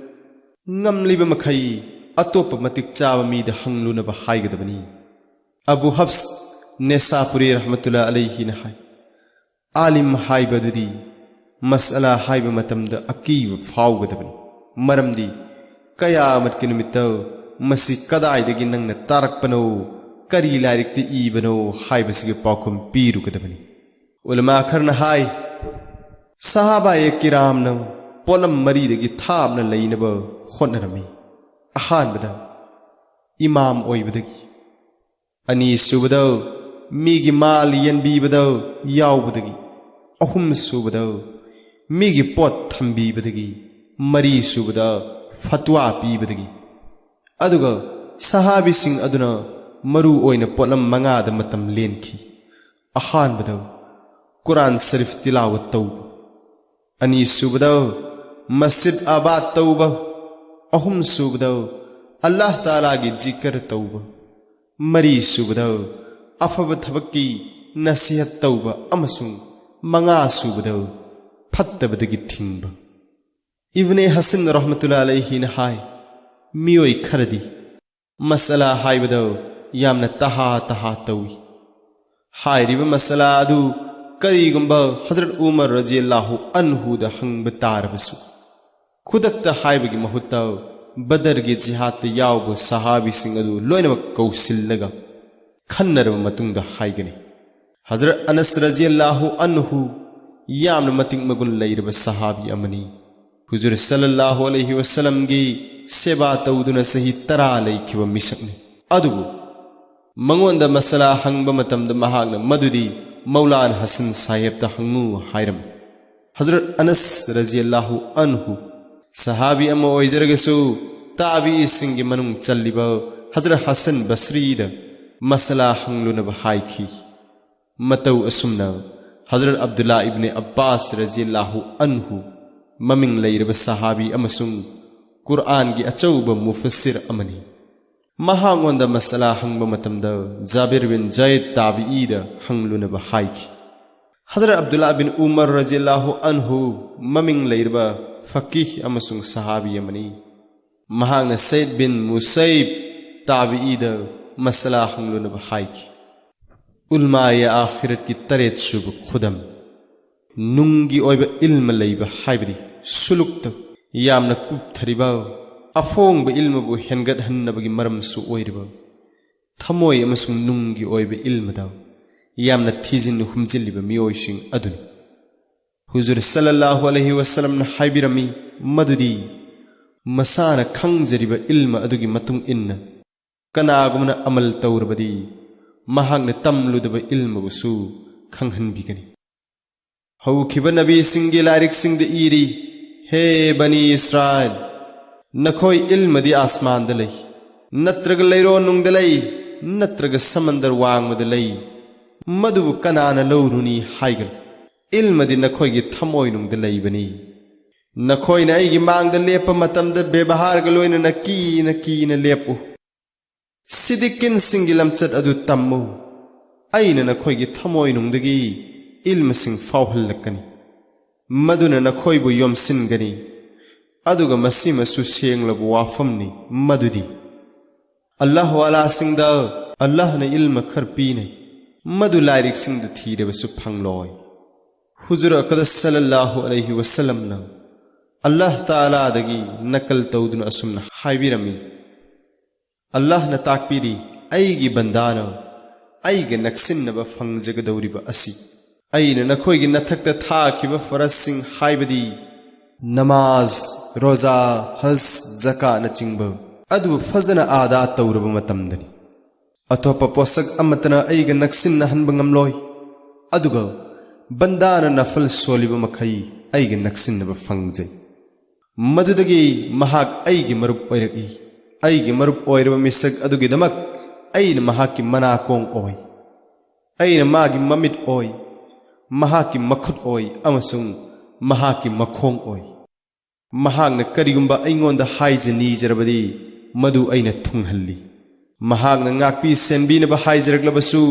ꯉꯝꯂꯤꯕ ꯃꯈꯩ ꯑꯇꯣꯞꯄ ꯃꯇꯤꯛ ꯆꯥꯕ ꯃꯤꯗ ꯍꯪꯂꯨꯅꯕ ꯍꯥꯏꯒꯗꯕꯅꯤ꯫ ꯑꯕꯨ ꯍꯐꯁ ꯅꯦꯁꯥꯄꯨꯔꯤ ꯔꯍꯃꯇꯨꯜꯂꯥ ꯑꯂꯩꯍꯤꯅ ꯍꯥꯏ, ꯑꯥꯂꯤꯝ ꯍꯥꯏꯕꯗꯨꯗꯤ ꯃꯁꯂꯥ ꯍꯥꯏꯕ ꯃꯇꯝꯗ ꯑꯀꯤꯕ ꯐꯥꯎꯒꯗꯕꯅꯤ, ꯃꯔꯝꯗꯤ ꯀꯌꯥꯃꯠꯀꯤ ꯅꯨꯃꯤꯠꯇ ꯃꯁꯤ ꯀꯗꯥꯏꯗꯒꯤ ꯅꯪꯅ ꯇꯥꯔꯛꯄꯅꯣ, ꯀꯔꯤ ꯂꯥꯏꯔꯤꯛꯇ ꯏꯕꯅꯣ ꯍꯥꯏꯕꯁꯤꯒꯤ ꯄꯥꯎꯈꯨꯝ ꯄꯤꯔꯨꯒꯗꯕꯅꯤ꯫ ꯎꯂꯃꯥ ꯈꯔꯅ ꯍꯥꯏ, ꯁꯍꯥꯕꯥꯌꯦ ꯀꯤꯔꯥꯝꯅ ꯄꯣꯠꯂꯝ ꯃꯔꯤꯗꯒꯤ ꯊꯥꯞꯅ ꯂꯩꯅꯕ ꯍꯣꯠꯅꯔꯝꯃꯤ꯫ ꯑꯍꯥꯟꯕꯗ, ꯏꯃꯥꯝ ꯑꯣꯏꯕꯗꯒꯤ, ꯑꯅꯤꯁꯨꯕꯗ, ꯃꯤꯒꯤ ꯃꯥꯜ ꯌꯦꯟꯕꯤꯕꯗ ꯌꯥꯎꯕꯗꯒꯤ, ꯑꯍꯨꯝ ꯁꯨꯕꯗ ꯃꯤꯒꯤ ꯄꯣꯠ ꯊꯝꯕꯤꯕꯗꯒꯤ, ꯃꯔꯤ ꯁꯨꯕꯗ ꯐꯠꯋꯥ ꯄꯤꯕꯗꯒꯤ꯫ ꯑꯗꯨꯒ ꯁꯍꯥꯕꯤꯁꯤꯡ ꯑꯗꯨꯅ ꯃꯔꯨ ꯑꯣꯏꯅ ꯄꯣꯠꯂꯝ ꯃꯉꯥꯗ ꯃꯇꯝ ꯂꯦꯟꯈꯤ꯫ ꯑꯍꯥꯟꯕꯗ ꯀꯨꯔꯥꯟ ꯁꯔꯤꯐ ꯇꯤꯂꯥꯋꯠ ꯇꯧꯕ, ꯑꯅꯤꯁꯨꯕꯗ ꯃꯁꯖꯤꯗ ꯑꯥꯕꯥꯗ ꯇꯧꯕ, ꯑꯍꯨꯝꯁꯨꯕꯗ ꯑꯜꯂꯥꯍ ꯇꯥꯂꯥꯒꯤ ꯖꯤꯀꯔ ꯇꯧꯕ, ꯃꯔꯤꯁꯨꯕꯗ ꯑꯐꯕ ꯊꯕꯛꯀꯤ ꯅꯁꯤꯍꯠ ꯇꯧꯕ, ꯑꯃꯁꯨꯡ ꯃꯉꯥꯁꯨꯕꯗ ꯐꯠꯇꯕꯗꯒꯤ ꯊꯤꯡꯕ꯫ ꯏꯕꯅꯦ ꯍꯁꯟ ꯔꯍꯃꯇꯨꯜꯂꯥ ꯑꯂꯩꯍꯤꯅ ꯍꯥꯏ, ꯃꯤꯑꯣꯏ ꯈꯔꯗꯤ ꯃꯁꯂꯥ ꯍꯥꯏꯕꯗ ꯌꯥꯝꯅ ꯇꯍꯥ ꯇꯍꯥ ꯇꯧꯏ꯫ ꯍꯥꯏꯔꯤꯕ ꯃꯁꯂꯥ ꯑꯗꯨ ꯀꯔꯤꯒꯨꯝꯕ ꯍꯖꯔꯠ ꯎꯃꯔ ꯔꯖꯤꯌꯜꯂꯥꯍꯨ ꯑꯟꯍꯨꯗ ꯍꯪꯕ ꯇꯥꯔꯕꯁꯨ, ꯈꯨꯗꯛꯇ ꯍꯥꯏꯕꯒꯤ ꯃꯍꯨꯠꯇ ꯕꯗꯔꯒꯤ ꯖꯤꯍꯥꯗꯇ ꯌꯥꯎꯕ ꯁꯍꯥꯕꯤꯁꯤꯡ ꯑꯗꯨ ꯂꯣꯏꯅꯃꯛ ꯀꯧꯁꯤꯜꯂꯒ ꯈꯟꯅꯔꯕ ꯃꯇꯨꯡꯗ ꯍꯥꯏꯒꯅꯤ꯫ ꯍꯖꯔꯠ ꯑꯅꯁ ꯔꯖꯤꯌꯜꯂꯥꯍꯨ ꯑꯟꯍꯨ ꯌꯥꯝꯅ ꯃꯇꯤꯛ ꯃꯒꯨꯟ ꯂꯩꯔꯕ ꯁꯍꯥꯕꯤ ꯑꯃꯅꯤ꯫ ꯍꯨꯖꯨꯔ ꯁꯜꯂꯜꯂꯥꯍꯨ ꯑꯂꯩꯍꯤ ꯋꯁꯜꯂꯝꯒꯤ ꯁꯦꯕꯥ ꯇꯧꯗꯨꯅ ꯆꯍꯤ ꯇꯔꯥ ꯂꯩꯈꯤꯕ ꯃꯤꯁꯛꯅꯤ꯫ ꯑꯗꯨꯕꯨ ꯃꯉꯣꯟꯗ ꯃꯁꯂꯥ ꯍꯪꯕ ꯃꯇꯝꯗ ꯃꯍꯥꯛꯅ ꯃꯗꯨꯗꯤ ꯃꯧꯂꯥꯅ ꯍꯁꯟ ꯁꯥꯍꯦꯕꯇ ꯍꯪꯉꯨ ꯍꯥꯏꯔꯝꯃꯤ꯫ ꯍꯖꯔꯠ ꯑꯅꯁ ꯔꯖꯤꯌꯜꯂꯥꯍꯨ ꯑꯟꯍꯨ ꯁꯍꯥꯕꯤ ꯑꯃ ꯑꯣꯏꯖꯔꯒꯁꯨ ꯇꯥꯕꯤꯏꯁꯤꯡꯒꯤ ꯃꯅꯨꯡ ꯆꯜꯂꯤꯕ ꯍꯖꯔꯠ ꯍꯁꯟ ꯕꯁ꯭ꯔꯤꯗ ꯃꯁꯂꯥ ꯍꯪꯂꯨꯅꯕ ꯍꯥꯏꯈꯤ꯫ ꯃꯇꯧ ꯑꯁꯨꯝꯅ ꯍꯖꯔꯠ ꯑꯕꯗꯨꯜꯂꯥ ꯏꯕꯅꯦ ꯑब्ꯕꯥꯁ ꯔꯖꯤꯌꯜꯂꯥꯍꯨ ꯑꯟꯍꯨ ꯃꯃꯤꯡ ꯂꯩꯔꯕ ꯁꯍꯥꯕꯤ ꯑꯃꯁꯨꯡ ꯀꯨꯔꯑꯥꯟꯒꯤ ꯑꯆꯧꯕ ꯃꯨꯐꯁꯤꯔ ꯑꯃꯅꯤ꯫ ꯃꯍꯥꯛꯉꯣꯟꯗ ꯃꯁꯂꯥ ꯍꯪꯕ ꯃꯇꯝꯗ ꯖꯥꯕꯤꯔ ꯕꯤꯟ ꯖꯥꯏꯗ ꯇꯥꯕꯤꯏꯗ ꯍꯪꯂꯨꯅꯕ ꯍꯥꯏꯈꯤ꯫ ꯍꯖꯔꯠ ꯑꯕꯗꯨꯜꯂꯥ ꯕꯤꯟ ꯎꯃꯔ ꯔꯖꯤꯌꯜꯂꯥꯍꯨ ꯑꯟꯍꯨ ꯃꯃꯤꯡ ꯂꯩꯔꯕ ꯐꯀꯤꯍ ꯑꯃꯁꯨꯡ ꯁꯍꯥꯕꯤ ꯑꯃꯅꯤ꯫ ꯃꯍꯥꯛꯅ ꯁꯩꯗ ꯕꯤꯟ ꯃꯨꯁꯩꯕ ꯇꯥꯕꯤꯏꯗ ꯃꯁꯂꯥ ꯍꯪꯂꯨꯅꯕ ꯍꯥꯏꯈꯤ꯫ ꯎꯜꯃꯥꯌꯦ ꯑꯥꯈꯤꯔꯠꯀꯤ ꯇꯔꯦꯠ ꯁꯨꯕ ꯈꯨꯗꯝ꯫ ꯅꯨꯡꯒꯤ ꯑꯣꯏꯕ ꯏꯜꯃ ꯂꯩꯕ ꯍꯥꯏꯕꯗꯤ ꯁꯨꯂꯨꯛꯇ ꯌꯥꯝꯅ ꯀꯨꯞꯊꯔꯤꯕ, ꯑꯐꯣꯡꯕ ꯏꯜꯃꯕꯨ ꯍꯦꯟꯒꯠꯍꯟꯅꯕꯒꯤ ꯃꯔꯝꯁꯨ ꯑꯣꯏꯔꯤꯕ, ꯊꯃꯣꯏ ꯑꯃꯁꯨꯡ ꯅꯨꯡꯒꯤ ꯑꯣꯏꯕ ꯏꯜꯃꯗ ꯌꯥꯝꯅ ꯊꯤꯖꯤꯟ ꯍꯨꯝꯖꯤꯜꯂꯤꯕ ꯃꯤꯑꯣꯏꯁꯤꯡ ꯑꯗꯨꯅꯤ꯫ ꯍꯨꯖꯨꯔ ꯁꯜꯂꯜꯂꯥꯍꯨ ꯑꯂꯩꯍꯤ ꯋꯁꯜꯂꯝꯅ ꯍꯥꯏꯕꯤꯔꯝꯃꯤ ꯃꯗꯨꯗꯤ ꯃꯁꯥꯅ ꯈꯪꯖꯔꯤꯕ ꯏꯜꯃ ꯑꯗꯨꯒꯤ ꯃꯇꯨꯡ ꯏꯟꯅ ꯀꯅꯥꯒꯨꯝꯕꯅ ꯑꯃꯜ ꯇꯧꯔꯕꯗꯤ ꯃꯍꯥꯛꯅ ꯇꯝꯂꯨꯗꯕ ꯏꯜꯃꯕꯨꯁꯨ ꯈꯪꯍꯟꯕꯤꯒꯅꯤ꯫ ꯍꯧꯈꯤꯕ ꯅꯕꯤꯁꯤꯡꯒꯤ ꯂꯥꯏꯔꯤꯛꯁꯤꯡꯗ ꯏꯔꯤ, "ꯍꯦ ꯕꯅꯤ ꯏꯁꯔꯥꯏꯜ, ꯅꯈꯣꯏ ꯏꯜꯃꯗꯤ ꯑꯥꯁꯃꯥꯟꯗ ꯂꯩ, ꯅꯠꯇ꯭ꯔꯒ ꯂꯩꯔꯣꯟꯅꯨꯡꯗ ꯂꯩ, ꯅꯠꯇ꯭ꯔꯒ ꯁꯃꯟꯗꯔ ꯋꯥꯡꯃꯗ ꯂꯩ, ꯃꯗꯨꯕꯨ ꯀꯅꯥꯅ ꯂꯧꯔꯨꯅꯤ ꯍꯥꯏꯒꯅꯨ? ꯏꯜꯃꯗꯤ ꯅꯈꯣꯏꯒꯤ ꯊꯃꯣꯏꯅꯨꯡꯗ ꯂꯩꯕꯅꯤ꯫ ꯅꯈꯣꯏꯅ ꯑꯩꯒꯤ ꯃꯥꯡꯗ ꯂꯦꯞꯄ ꯃꯇꯝꯗ ꯕꯦꯕꯍꯥꯔꯒ ꯂꯣꯏꯅꯅ ꯀꯤꯅ ꯀꯤꯅ ꯂꯦꯞꯄꯨ꯫ ꯁꯤꯗꯤꯀꯤꯟꯁꯤꯡꯒꯤ ꯂꯝꯆꯠ ꯑꯗꯨ ꯇꯝꯃꯨ꯫ ꯑꯩꯅ ꯅꯈꯣꯏꯒꯤ ꯊꯃꯣꯏꯅꯨꯡꯗꯒꯤ ꯏꯜꯃꯁꯤꯡ ꯐꯥꯎꯍꯜꯂꯛꯀꯅꯤ, ꯃꯗꯨꯅ ꯅꯈꯣꯏꯕꯨ ꯌꯣꯝꯁꯤꯟꯒꯅꯤ, ꯑꯗꯨꯒ ꯃꯁꯤꯃꯁꯨ ꯁꯦꯡꯂꯕ ꯋꯥꯐꯝꯅꯤ, ꯃꯗꯨꯗꯤ ꯑꯜꯂꯥꯍ ꯋꯥꯂꯥꯁꯤꯡꯗ ꯑꯜꯂꯥꯍꯅ ꯏꯜꯃ ꯈꯔ ꯄꯤꯅꯩ, ꯃꯗꯨ ꯂꯥꯏꯔꯤꯛꯁꯤꯡꯗ ꯊꯤꯔꯕꯁꯨ ꯐꯪꯂꯣꯏ꯫" ꯍꯨꯖꯨꯔ ꯑꯀꯗꯁ ꯁꯜꯂꯜꯂꯥꯍꯨ ꯑꯂꯩꯍꯤ ꯋꯁꯜꯂꯝꯅ ꯑꯜꯂꯥꯍ ꯇꯥꯂꯥꯗꯒꯤ ꯅꯀꯜ ꯇꯧꯗꯨꯅ ꯑꯁꯨꯝꯅ ꯍꯥꯏꯕꯤꯔꯝꯃꯤ, ꯑꯜꯂꯥꯍꯅ ꯇꯥꯛꯄꯤꯔꯤ, "ꯑꯩꯒꯤ ꯕꯟꯗꯥꯅ, ꯑꯩꯒ ꯅꯛꯁꯤꯟꯅꯕ ꯐꯪꯖꯒꯗꯧꯔꯤꯕ ꯑꯁꯤ ꯑꯩꯅ ꯅꯈꯣꯏꯒꯤ ꯅꯊꯛꯇ ꯊꯥꯈꯤꯕ ꯐꯔꯖꯁꯤꯡ, ꯍꯥꯏꯕꯗꯤ ꯅꯃꯥꯖ, ꯔꯣꯖꯥ, ꯍꯖ, ꯖꯀꯥꯠꯅꯆꯤꯡꯕ ꯑꯗꯨ ꯐꯖꯅ ꯑꯥꯗꯥ ꯇꯧꯔꯕ ꯃꯇꯝꯗꯅꯤ꯫ ꯑꯇꯣꯞꯄ ꯄꯣꯠꯁꯛ ꯑꯃꯠꯇꯅ ꯑꯩꯒ ꯅꯛꯁꯤꯟꯅꯍꯟꯕ ꯉꯝꯂꯣꯏ꯫ ꯑꯗꯨꯒ ꯕꯟꯗꯥꯅ ꯅꯐꯜ ꯁꯣꯜꯂꯤꯕ ꯃꯈꯩ ꯑꯩꯒ ꯅꯛꯁꯤꯟꯅꯕ ꯐꯪꯖꯩ꯫ ꯃꯗꯨꯗꯒꯤ ꯃꯍꯥꯛ ꯑꯩꯒꯤ ꯃꯔꯨꯞ ꯑꯣꯏꯔꯛꯏ꯫ ꯑꯩꯒꯤ ꯃꯔꯨꯞ ꯑꯣꯏꯔꯕ ꯃꯤꯁꯛ ꯑꯗꯨꯒꯤꯗꯃꯛ ꯑꯩꯅ ꯃꯍꯥꯛꯀꯤ ꯃꯅꯥꯀꯣꯡ ꯑꯣꯏ꯫ ꯑꯩꯅ ꯃꯥꯒꯤ ꯃꯃꯤꯠ ꯑꯣꯏ, ꯃꯍꯥꯛꯀꯤ ꯃꯈꯨꯠ ꯑꯣꯏ ꯑꯃꯁꯨꯡ ꯃꯍꯥꯛꯀꯤ ꯃꯈꯣꯡ ꯑꯣꯏ꯫ ꯃꯍꯥꯛꯅ ꯀꯔꯤꯒꯨꯝꯕ ꯑꯩꯉꯣꯟꯗ ꯍꯥꯏꯖ ꯅꯤꯖꯔꯕꯗꯤ, ꯃꯗꯨ ꯑꯩꯅ ꯊꯨꯡꯍꯜꯂꯤ꯫ ꯃꯍꯥꯛꯅ ꯉꯥꯛꯄꯤ ꯁꯦꯟꯕꯤꯅꯕ ꯍꯥꯏꯖꯔꯛꯂꯕꯁꯨ,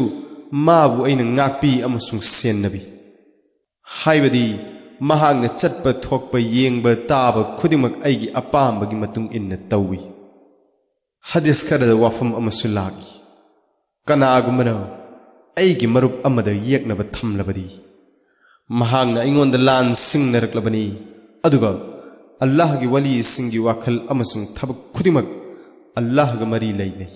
ꯃꯥꯕꯨ ꯑꯩꯅ ꯉꯥꯛꯄꯤ ꯑꯃꯁꯨꯡ ꯁꯦꯟꯅꯕꯤ꯫ ꯍꯥꯏꯕꯗꯤ ꯃꯍꯥꯛꯅ ꯆꯠꯄ, ꯊꯣꯛꯄ, ꯌꯦꯡꯕ, ꯇꯥꯕ ꯈꯨꯗꯤꯡꯃꯛ ꯑꯩꯒꯤ ꯑꯄꯥꯝꯕꯒꯤ ꯃꯇꯨꯡ ꯏꯟꯅ ꯇꯧꯏ꯫" ꯍꯗꯤꯁ ꯈꯔꯗ ꯋꯥꯐꯝ ꯑꯃꯁꯨ ꯂꯥꯛꯏ, "ꯀꯅꯥꯒꯨꯝꯕꯅ ꯑꯩꯒꯤ ꯃꯔꯨꯞ ꯑꯃꯗ ꯌꯦꯛꯅꯕ ꯊꯝꯂꯕꯗꯤ, ꯃꯍꯥꯛꯅ ꯑꯩꯉꯣꯟꯗ ꯂꯥꯟ ꯁꯤꯡꯅꯔꯛꯂꯕꯅꯤ꯫" ꯑꯗꯨꯒ ꯑꯜꯂꯥꯍꯒꯤ ꯋꯥꯂꯤꯁꯤꯡꯒꯤ ꯋꯥꯈꯜ ꯑꯃꯁꯨꯡ ꯊꯕꯛ ꯈꯨꯗꯤꯡꯃꯛ ꯑꯜꯂꯥꯍꯒ ꯃꯔꯤ ꯂꯩꯅꯩ꯫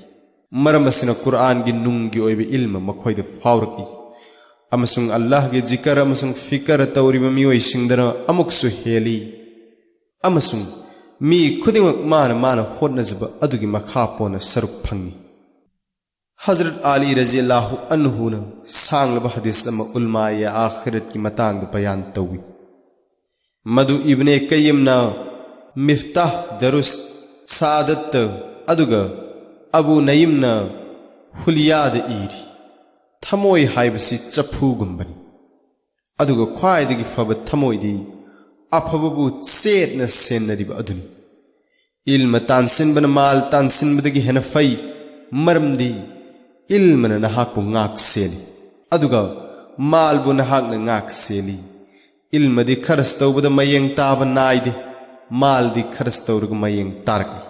ꯃꯔꯝ ꯑꯁꯤꯅ ꯀꯨꯔꯑꯥꯟꯒꯤ ꯅꯨꯡꯒꯤ ꯑꯣꯏꯕ ꯏꯜꯃ ꯃꯈꯣꯏꯗ ꯐꯥꯎꯔꯛꯏ, ꯑꯃꯁꯨꯡ ꯑꯜꯂꯥꯍꯒꯤ ꯖꯤꯀꯔ ꯑꯃꯁꯨꯡ ꯐꯤꯀꯔ ꯇꯧꯔꯤꯕ ꯃꯤꯑꯣꯏꯁꯤꯡꯗꯅ ꯑꯃꯨꯛꯁꯨ ꯍꯦꯜꯂꯤ, ꯑꯃꯁꯨꯡ ꯃꯤ ꯈꯨꯗꯤꯡꯃꯛ ꯃꯥꯅ ꯃꯥꯅ ꯍꯣꯠꯅꯖꯕ ꯑꯗꯨꯒꯤ ꯃꯈꯥ ꯄꯣꯟꯅ ꯁꯔꯨꯛ ꯐꯪꯏ꯫ ꯍꯖꯔꯠ ꯑꯂꯤ ꯔꯖꯤꯌꯜꯂꯥꯍꯨ ꯑꯟꯍꯨꯅ ꯁꯥꯡꯂꯕ ꯍꯗꯤꯁ ꯑꯃ ꯎꯜꯃꯥꯌꯦ ꯑꯥꯈꯤꯔꯠꯀꯤ ꯃꯇꯥꯡꯗ ꯕꯌꯥꯟ ꯇꯧꯏ꯫ ꯃꯗꯨ ꯏꯕꯅꯦ ꯀꯌꯤꯝꯅ ꯃꯤꯐ꯭ꯇꯥꯍ ꯗꯔꯨꯁ ꯁꯥꯗꯠꯇ, ꯑꯗꯨꯒ ꯑꯕꯨ ꯅꯌꯤꯝꯅ ꯍꯨꯂꯤꯌꯥꯗ ꯏꯔꯤ꯫ ꯊꯃꯣꯏ ꯍꯥꯏꯕꯁꯤ ꯆꯐꯨꯒꯨꯝꯕꯅꯤ, ꯑꯗꯨꯒ ꯈ꯭ꯋꯥꯏꯗꯒꯤ ꯐꯕ ꯊꯃꯣꯏꯗꯤ ꯑꯐꯕꯕꯨ ꯆꯦꯠꯅ ꯁꯦꯟꯅꯔꯤꯕ ꯑꯗꯨꯅꯤ꯫ ꯏꯜꯃ ꯇꯥꯟꯁꯤꯟꯕꯅ ꯃꯥꯜ ꯇꯥꯟꯁꯤꯟꯕꯗꯒꯤ ꯍꯦꯟꯅ ꯐꯩ, ꯃꯔꯝꯗꯤ ꯏꯜꯃꯅ ꯅꯍꯥꯛꯄꯨ ꯉꯥꯛ ꯁꯦꯜꯂꯤ, ꯑꯗꯨꯒ ꯃꯥꯜꯕꯨ ꯅꯍꯥꯛꯅ ꯉꯥꯛ ꯁꯦꯜꯂꯤ꯫ ꯏꯜꯃꯗꯤ ꯈꯔꯁ ꯇꯧꯕꯗ ꯃꯌꯦꯡ ꯇꯥꯕ ꯅꯥꯏꯗꯦ, ꯃꯥꯜꯗꯤ ꯈꯔꯁ ꯇꯧꯔꯒ ꯃꯌꯦꯡ ꯇꯥꯔꯛꯏ꯫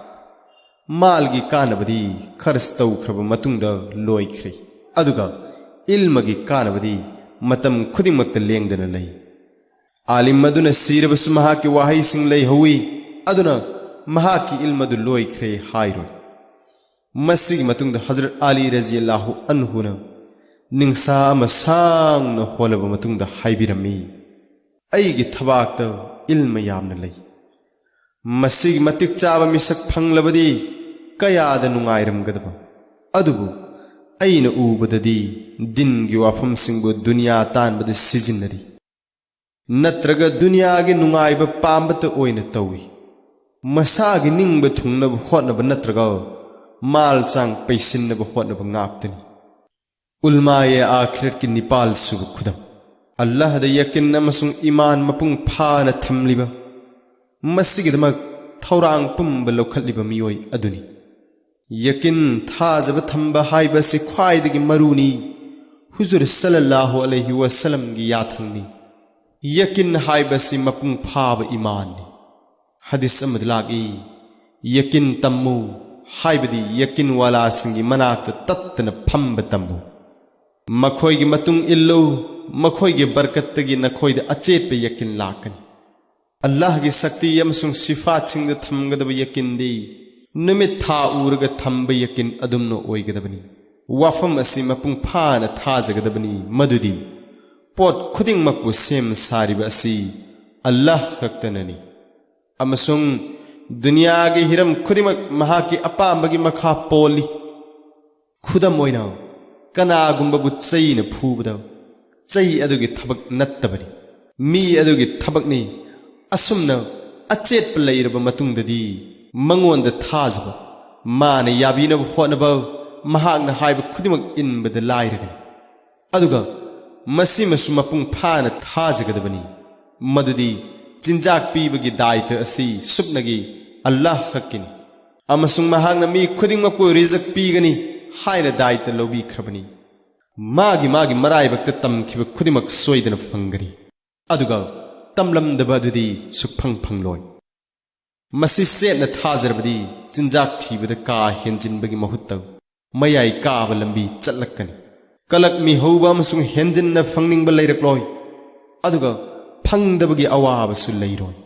ꯃꯥꯜꯒꯤ ꯀꯥꯟꯅꯕꯗꯤ ꯈꯔꯁ ꯇꯧꯈ꯭ꯔꯕ ꯃꯇꯨꯡꯗ ꯂꯣꯏꯈ꯭ꯔꯦ, ꯑꯗꯨꯒ ꯏꯜꯃꯒꯤ ꯀꯥꯟꯅꯕꯗꯤ ꯃꯇꯝ ꯈꯨꯗꯤꯡꯃꯛꯇ ꯂꯦꯡꯗꯅ ꯂꯩ꯫ ꯑꯥꯂꯤꯝ ꯑꯗꯨꯅ ꯁꯤꯔꯕꯁꯨ ꯃꯍꯥꯛꯀꯤ ꯋꯥꯍꯩꯁꯤꯡ ꯂꯩꯍꯧꯏ, ꯑꯗꯨꯅ ꯃꯍꯥꯛꯀꯤ ꯏꯜꯃ ꯑꯗꯨ ꯂꯣꯏꯈ꯭ꯔꯦ ꯍꯥꯏꯔꯣꯏ꯫ ꯃꯁꯤꯒꯤ ꯃꯇꯨꯡꯗ ꯍꯖꯔꯠ ꯑꯂꯤ ꯔꯖꯤꯌꯜꯂꯥꯍꯨ ꯑꯟꯍꯨꯅ ꯅꯤꯡꯁꯥ ꯑꯃ ꯁꯥꯡꯅ ꯍꯣꯜꯂꯕ ꯃꯇꯨꯡꯗ ꯍꯥꯏꯕꯤꯔꯝꯃꯤ, "ꯑꯩꯒꯤ ꯊꯕꯥꯛꯇ ꯏꯜꯃ ꯌꯥꯝꯅ ꯂꯩ꯫ ꯃꯁꯤꯒꯤ ꯃꯇꯤꯛ ꯆꯥꯕ ꯃꯤꯁꯛ ꯐꯪꯂꯕꯗꯤ ꯀꯌꯥꯗ ꯅꯨꯡꯉꯥꯏꯔꯝꯒꯗꯕ꯫ ꯑꯗꯨꯕꯨ ꯑꯩꯅ ꯎꯕꯗꯗꯤ ꯗꯤꯟꯒꯤ ꯋꯥꯐꯝꯁꯤꯡꯕꯨ ꯗꯨꯅꯤꯌꯥ ꯇꯥꯟꯕꯗ ꯁꯤꯖꯤꯟꯅꯔꯤ, ꯅꯠꯇ꯭ꯔꯒ ꯗꯨꯅꯤꯌꯥꯒꯤ ꯅꯨꯡꯉꯥꯏꯕ ꯄꯥꯝꯕꯇ ꯑꯣꯏꯅ ꯇꯧꯏ꯫ ꯃꯁꯥꯒꯤ ꯅꯤꯡꯕ ꯊꯨꯡꯅꯕ ꯍꯣꯠꯅꯕ ꯅꯠꯇ꯭ꯔꯒ ꯃꯥꯜ ꯆꯥꯡ ꯄꯩꯁꯤꯟꯅꯕ ꯍꯣꯠꯅꯕ ꯉꯥꯛꯇꯅꯤ"꯫ ꯎꯜꯃꯥꯌꯦ ꯑꯥꯈꯤꯔꯠꯀꯤ ꯅꯤꯄꯥꯜ ꯁꯨꯕ ꯈꯨꯗꯝ, ꯑꯜꯂꯥꯍꯗ ꯌꯀꯤꯟ ꯑꯃꯁꯨꯡ ꯏꯃꯥꯟ ꯃꯄꯨꯡ ꯐꯥꯅ ꯊꯝꯂꯤꯕ, ꯃꯁꯤꯒꯤꯗꯃꯛ ꯊꯧꯔꯥꯡ ꯄꯨꯝꯕ ꯂꯧꯈꯠꯂꯤꯕ ꯃꯤꯑꯣꯏ ꯑꯗꯨꯅꯤ꯫ ꯌꯀꯤꯟ, ꯊꯥꯖꯕ ꯊꯝꯕ ꯍꯥꯏꯕ ꯑꯁꯤ ꯈ꯭ꯋꯥꯏꯗꯒꯤ ꯃꯔꯨꯅꯤ꯫ ꯍꯨꯖꯨꯔ ꯁꯜꯂꯜꯂꯥꯍꯨ ꯑꯂꯩꯍꯤ ꯋꯁꯜꯂꯝꯒꯤ ꯌꯥꯊꯪꯅꯤ꯫ ꯌꯀꯤꯟ ꯍꯥꯏꯕꯁꯤ ꯃꯄꯨꯡ ꯐꯥꯕ ꯏꯃꯥꯟꯅꯤ꯫ ꯍꯗꯤꯁ ꯑꯃꯗ ꯂꯥꯛꯏ, "ꯌꯀꯤꯟ ꯇꯝꯃꯨ", ꯍꯥꯏꯕꯗꯤ ꯌꯀꯤꯟ ꯋꯥꯂꯥꯁꯤꯡꯒꯤ ꯃꯅꯥꯛꯇ ꯇꯠꯇꯅ ꯐꯝꯕ ꯇꯝꯃꯨ꯫ ꯃꯈꯣꯏꯒꯤ ꯃꯇꯨꯡ ꯏꯜꯂꯨ, ꯃꯈꯣꯏꯒꯤ ꯕꯔꯀꯠꯇꯒꯤ ꯅꯈꯣꯏꯗ ꯑꯆꯦꯠꯄ ꯌꯀꯤꯟ ꯂꯥꯛꯀꯅꯤ꯫ ꯑꯜꯂꯥꯍꯒꯤ ꯁꯛꯇꯤ ꯑꯃꯁꯨꯡ ꯁꯤꯐꯥꯠꯁꯤꯡꯗ ꯊꯝꯒꯗꯕ ꯌꯀꯤꯟꯗꯤ ꯅꯨꯃꯤꯠ ꯊꯥ ꯎꯔꯒ ꯊꯝꯕ ꯌꯀꯤꯟ ꯑꯗꯨꯝꯅ ꯑꯣꯏꯒꯗꯕꯅꯤ꯫ ꯋꯥꯐꯝ ꯑꯁꯤ ꯃꯄꯨꯡ ꯐꯥꯅ ꯊꯥꯖꯒꯗꯕꯅꯤ, ꯃꯗꯨꯗꯤ ꯄꯣꯠ ꯈꯨꯗꯤꯡꯃꯛꯄꯨ ꯁꯦꯝ ꯁꯥꯔꯤꯕ ꯑꯁꯤ ꯑꯜꯂꯥꯍ ꯈꯛꯇꯅꯅꯤ, ꯑꯃꯁꯨꯡ ꯗꯨꯅꯤꯌꯥꯒꯤ ꯍꯤꯔꯝ ꯈꯨꯗꯤꯡꯃꯛ ꯃꯍꯥꯛꯀꯤ ꯑꯄꯥꯝꯕꯒꯤ ꯃꯈꯥ ꯄꯣꯜꯂꯤ꯫ ꯈꯨꯗꯝ ꯑꯣꯏꯅ, ꯀꯅꯥꯒꯨꯝꯕꯕꯨ ꯆꯩꯅ ꯐꯨꯕꯗ ꯆꯩ ꯑꯗꯨꯒꯤ ꯊꯕꯛ ꯅꯠꯇꯕꯅꯤ, ꯃꯤ ꯑꯗꯨꯒꯤ ꯊꯕꯛꯅꯤ꯫ ꯑꯁꯨꯝꯅ ꯑꯆꯦꯠꯄ ꯂꯩꯔꯕ ꯃꯇꯨꯡꯗꯗꯤ ꯃꯉꯣꯟꯗ ꯊꯥꯖꯕ, ꯃꯥꯅ ꯌꯥꯕꯤꯅꯕ ꯍꯣꯠꯅꯕ, ꯃꯍꯥꯛꯅ ꯍꯥꯏꯕ ꯈꯨꯗꯤꯡꯃꯛ ꯏꯟꯕꯗ ꯂꯥꯏꯔꯒꯅꯤ꯫ ꯑꯗꯨꯒ ꯃꯁꯤꯃꯁꯨ ꯃꯄꯨꯡ ꯐꯥꯅ ꯊꯥꯖꯒꯗꯕꯅꯤ, ꯃꯗꯨꯗꯤ ꯆꯤꯟꯖꯥꯛ ꯄꯤꯕꯒꯤ ꯗꯥꯏꯇ ꯑꯁꯤ ꯁꯨꯞꯅꯒꯤ ꯑꯜꯂꯥꯍ ꯈꯛꯀꯤꯅꯤ, ꯑꯃꯁꯨꯡ ꯃꯍꯥꯛꯅ ꯃꯤ ꯈꯨꯗꯤꯡꯃꯛꯄꯨ ꯔꯤꯖꯛ ꯄꯤꯒꯅꯤ ꯍꯥꯏꯅ ꯗꯥꯏꯇ ꯂꯧꯕꯤꯈ꯭ꯔꯕꯅꯤ꯫ ꯃꯥꯒꯤ ꯃꯥꯒꯤ ꯃꯔꯥꯏꯕꯛꯇ ꯇꯝꯈꯤꯕ ꯈꯨꯗꯤꯡꯃꯛ ꯁꯣꯏꯗꯅ ꯐꯪꯒꯅꯤ, ꯑꯗꯨꯒ ꯇꯝꯂꯝꯗꯕ ꯑꯗꯨꯗꯤ ꯁꯨꯛꯐꯪ ꯐꯪꯂꯣꯏ꯫ ꯃꯁꯤ ꯆꯦꯠꯅ ꯊꯥꯖꯔꯕꯗꯤ ꯆꯤꯟꯖꯥꯛ ꯊꯤꯕꯗ ꯀꯥ ꯍꯦꯟꯖꯤꯟꯕꯒꯤ ꯃꯍꯨꯠꯇ ꯃꯌꯥꯏ ꯀꯥꯕ ꯂꯝꯕꯤ ꯆꯠꯂꯛꯀꯅꯤ꯫ ꯀꯂꯛ ꯃꯤꯍꯧꯕ ꯑꯃꯁꯨꯡ ꯍꯦꯟꯖꯤꯟꯅ ꯐꯪꯅꯤꯡꯕ ꯂꯩꯔꯛꯂꯣꯏ, ꯑꯗꯨꯒ ꯐꯪꯗꯕꯒꯤ ꯑꯋꯥꯕꯁꯨ ꯂꯩꯔꯣꯏ꯫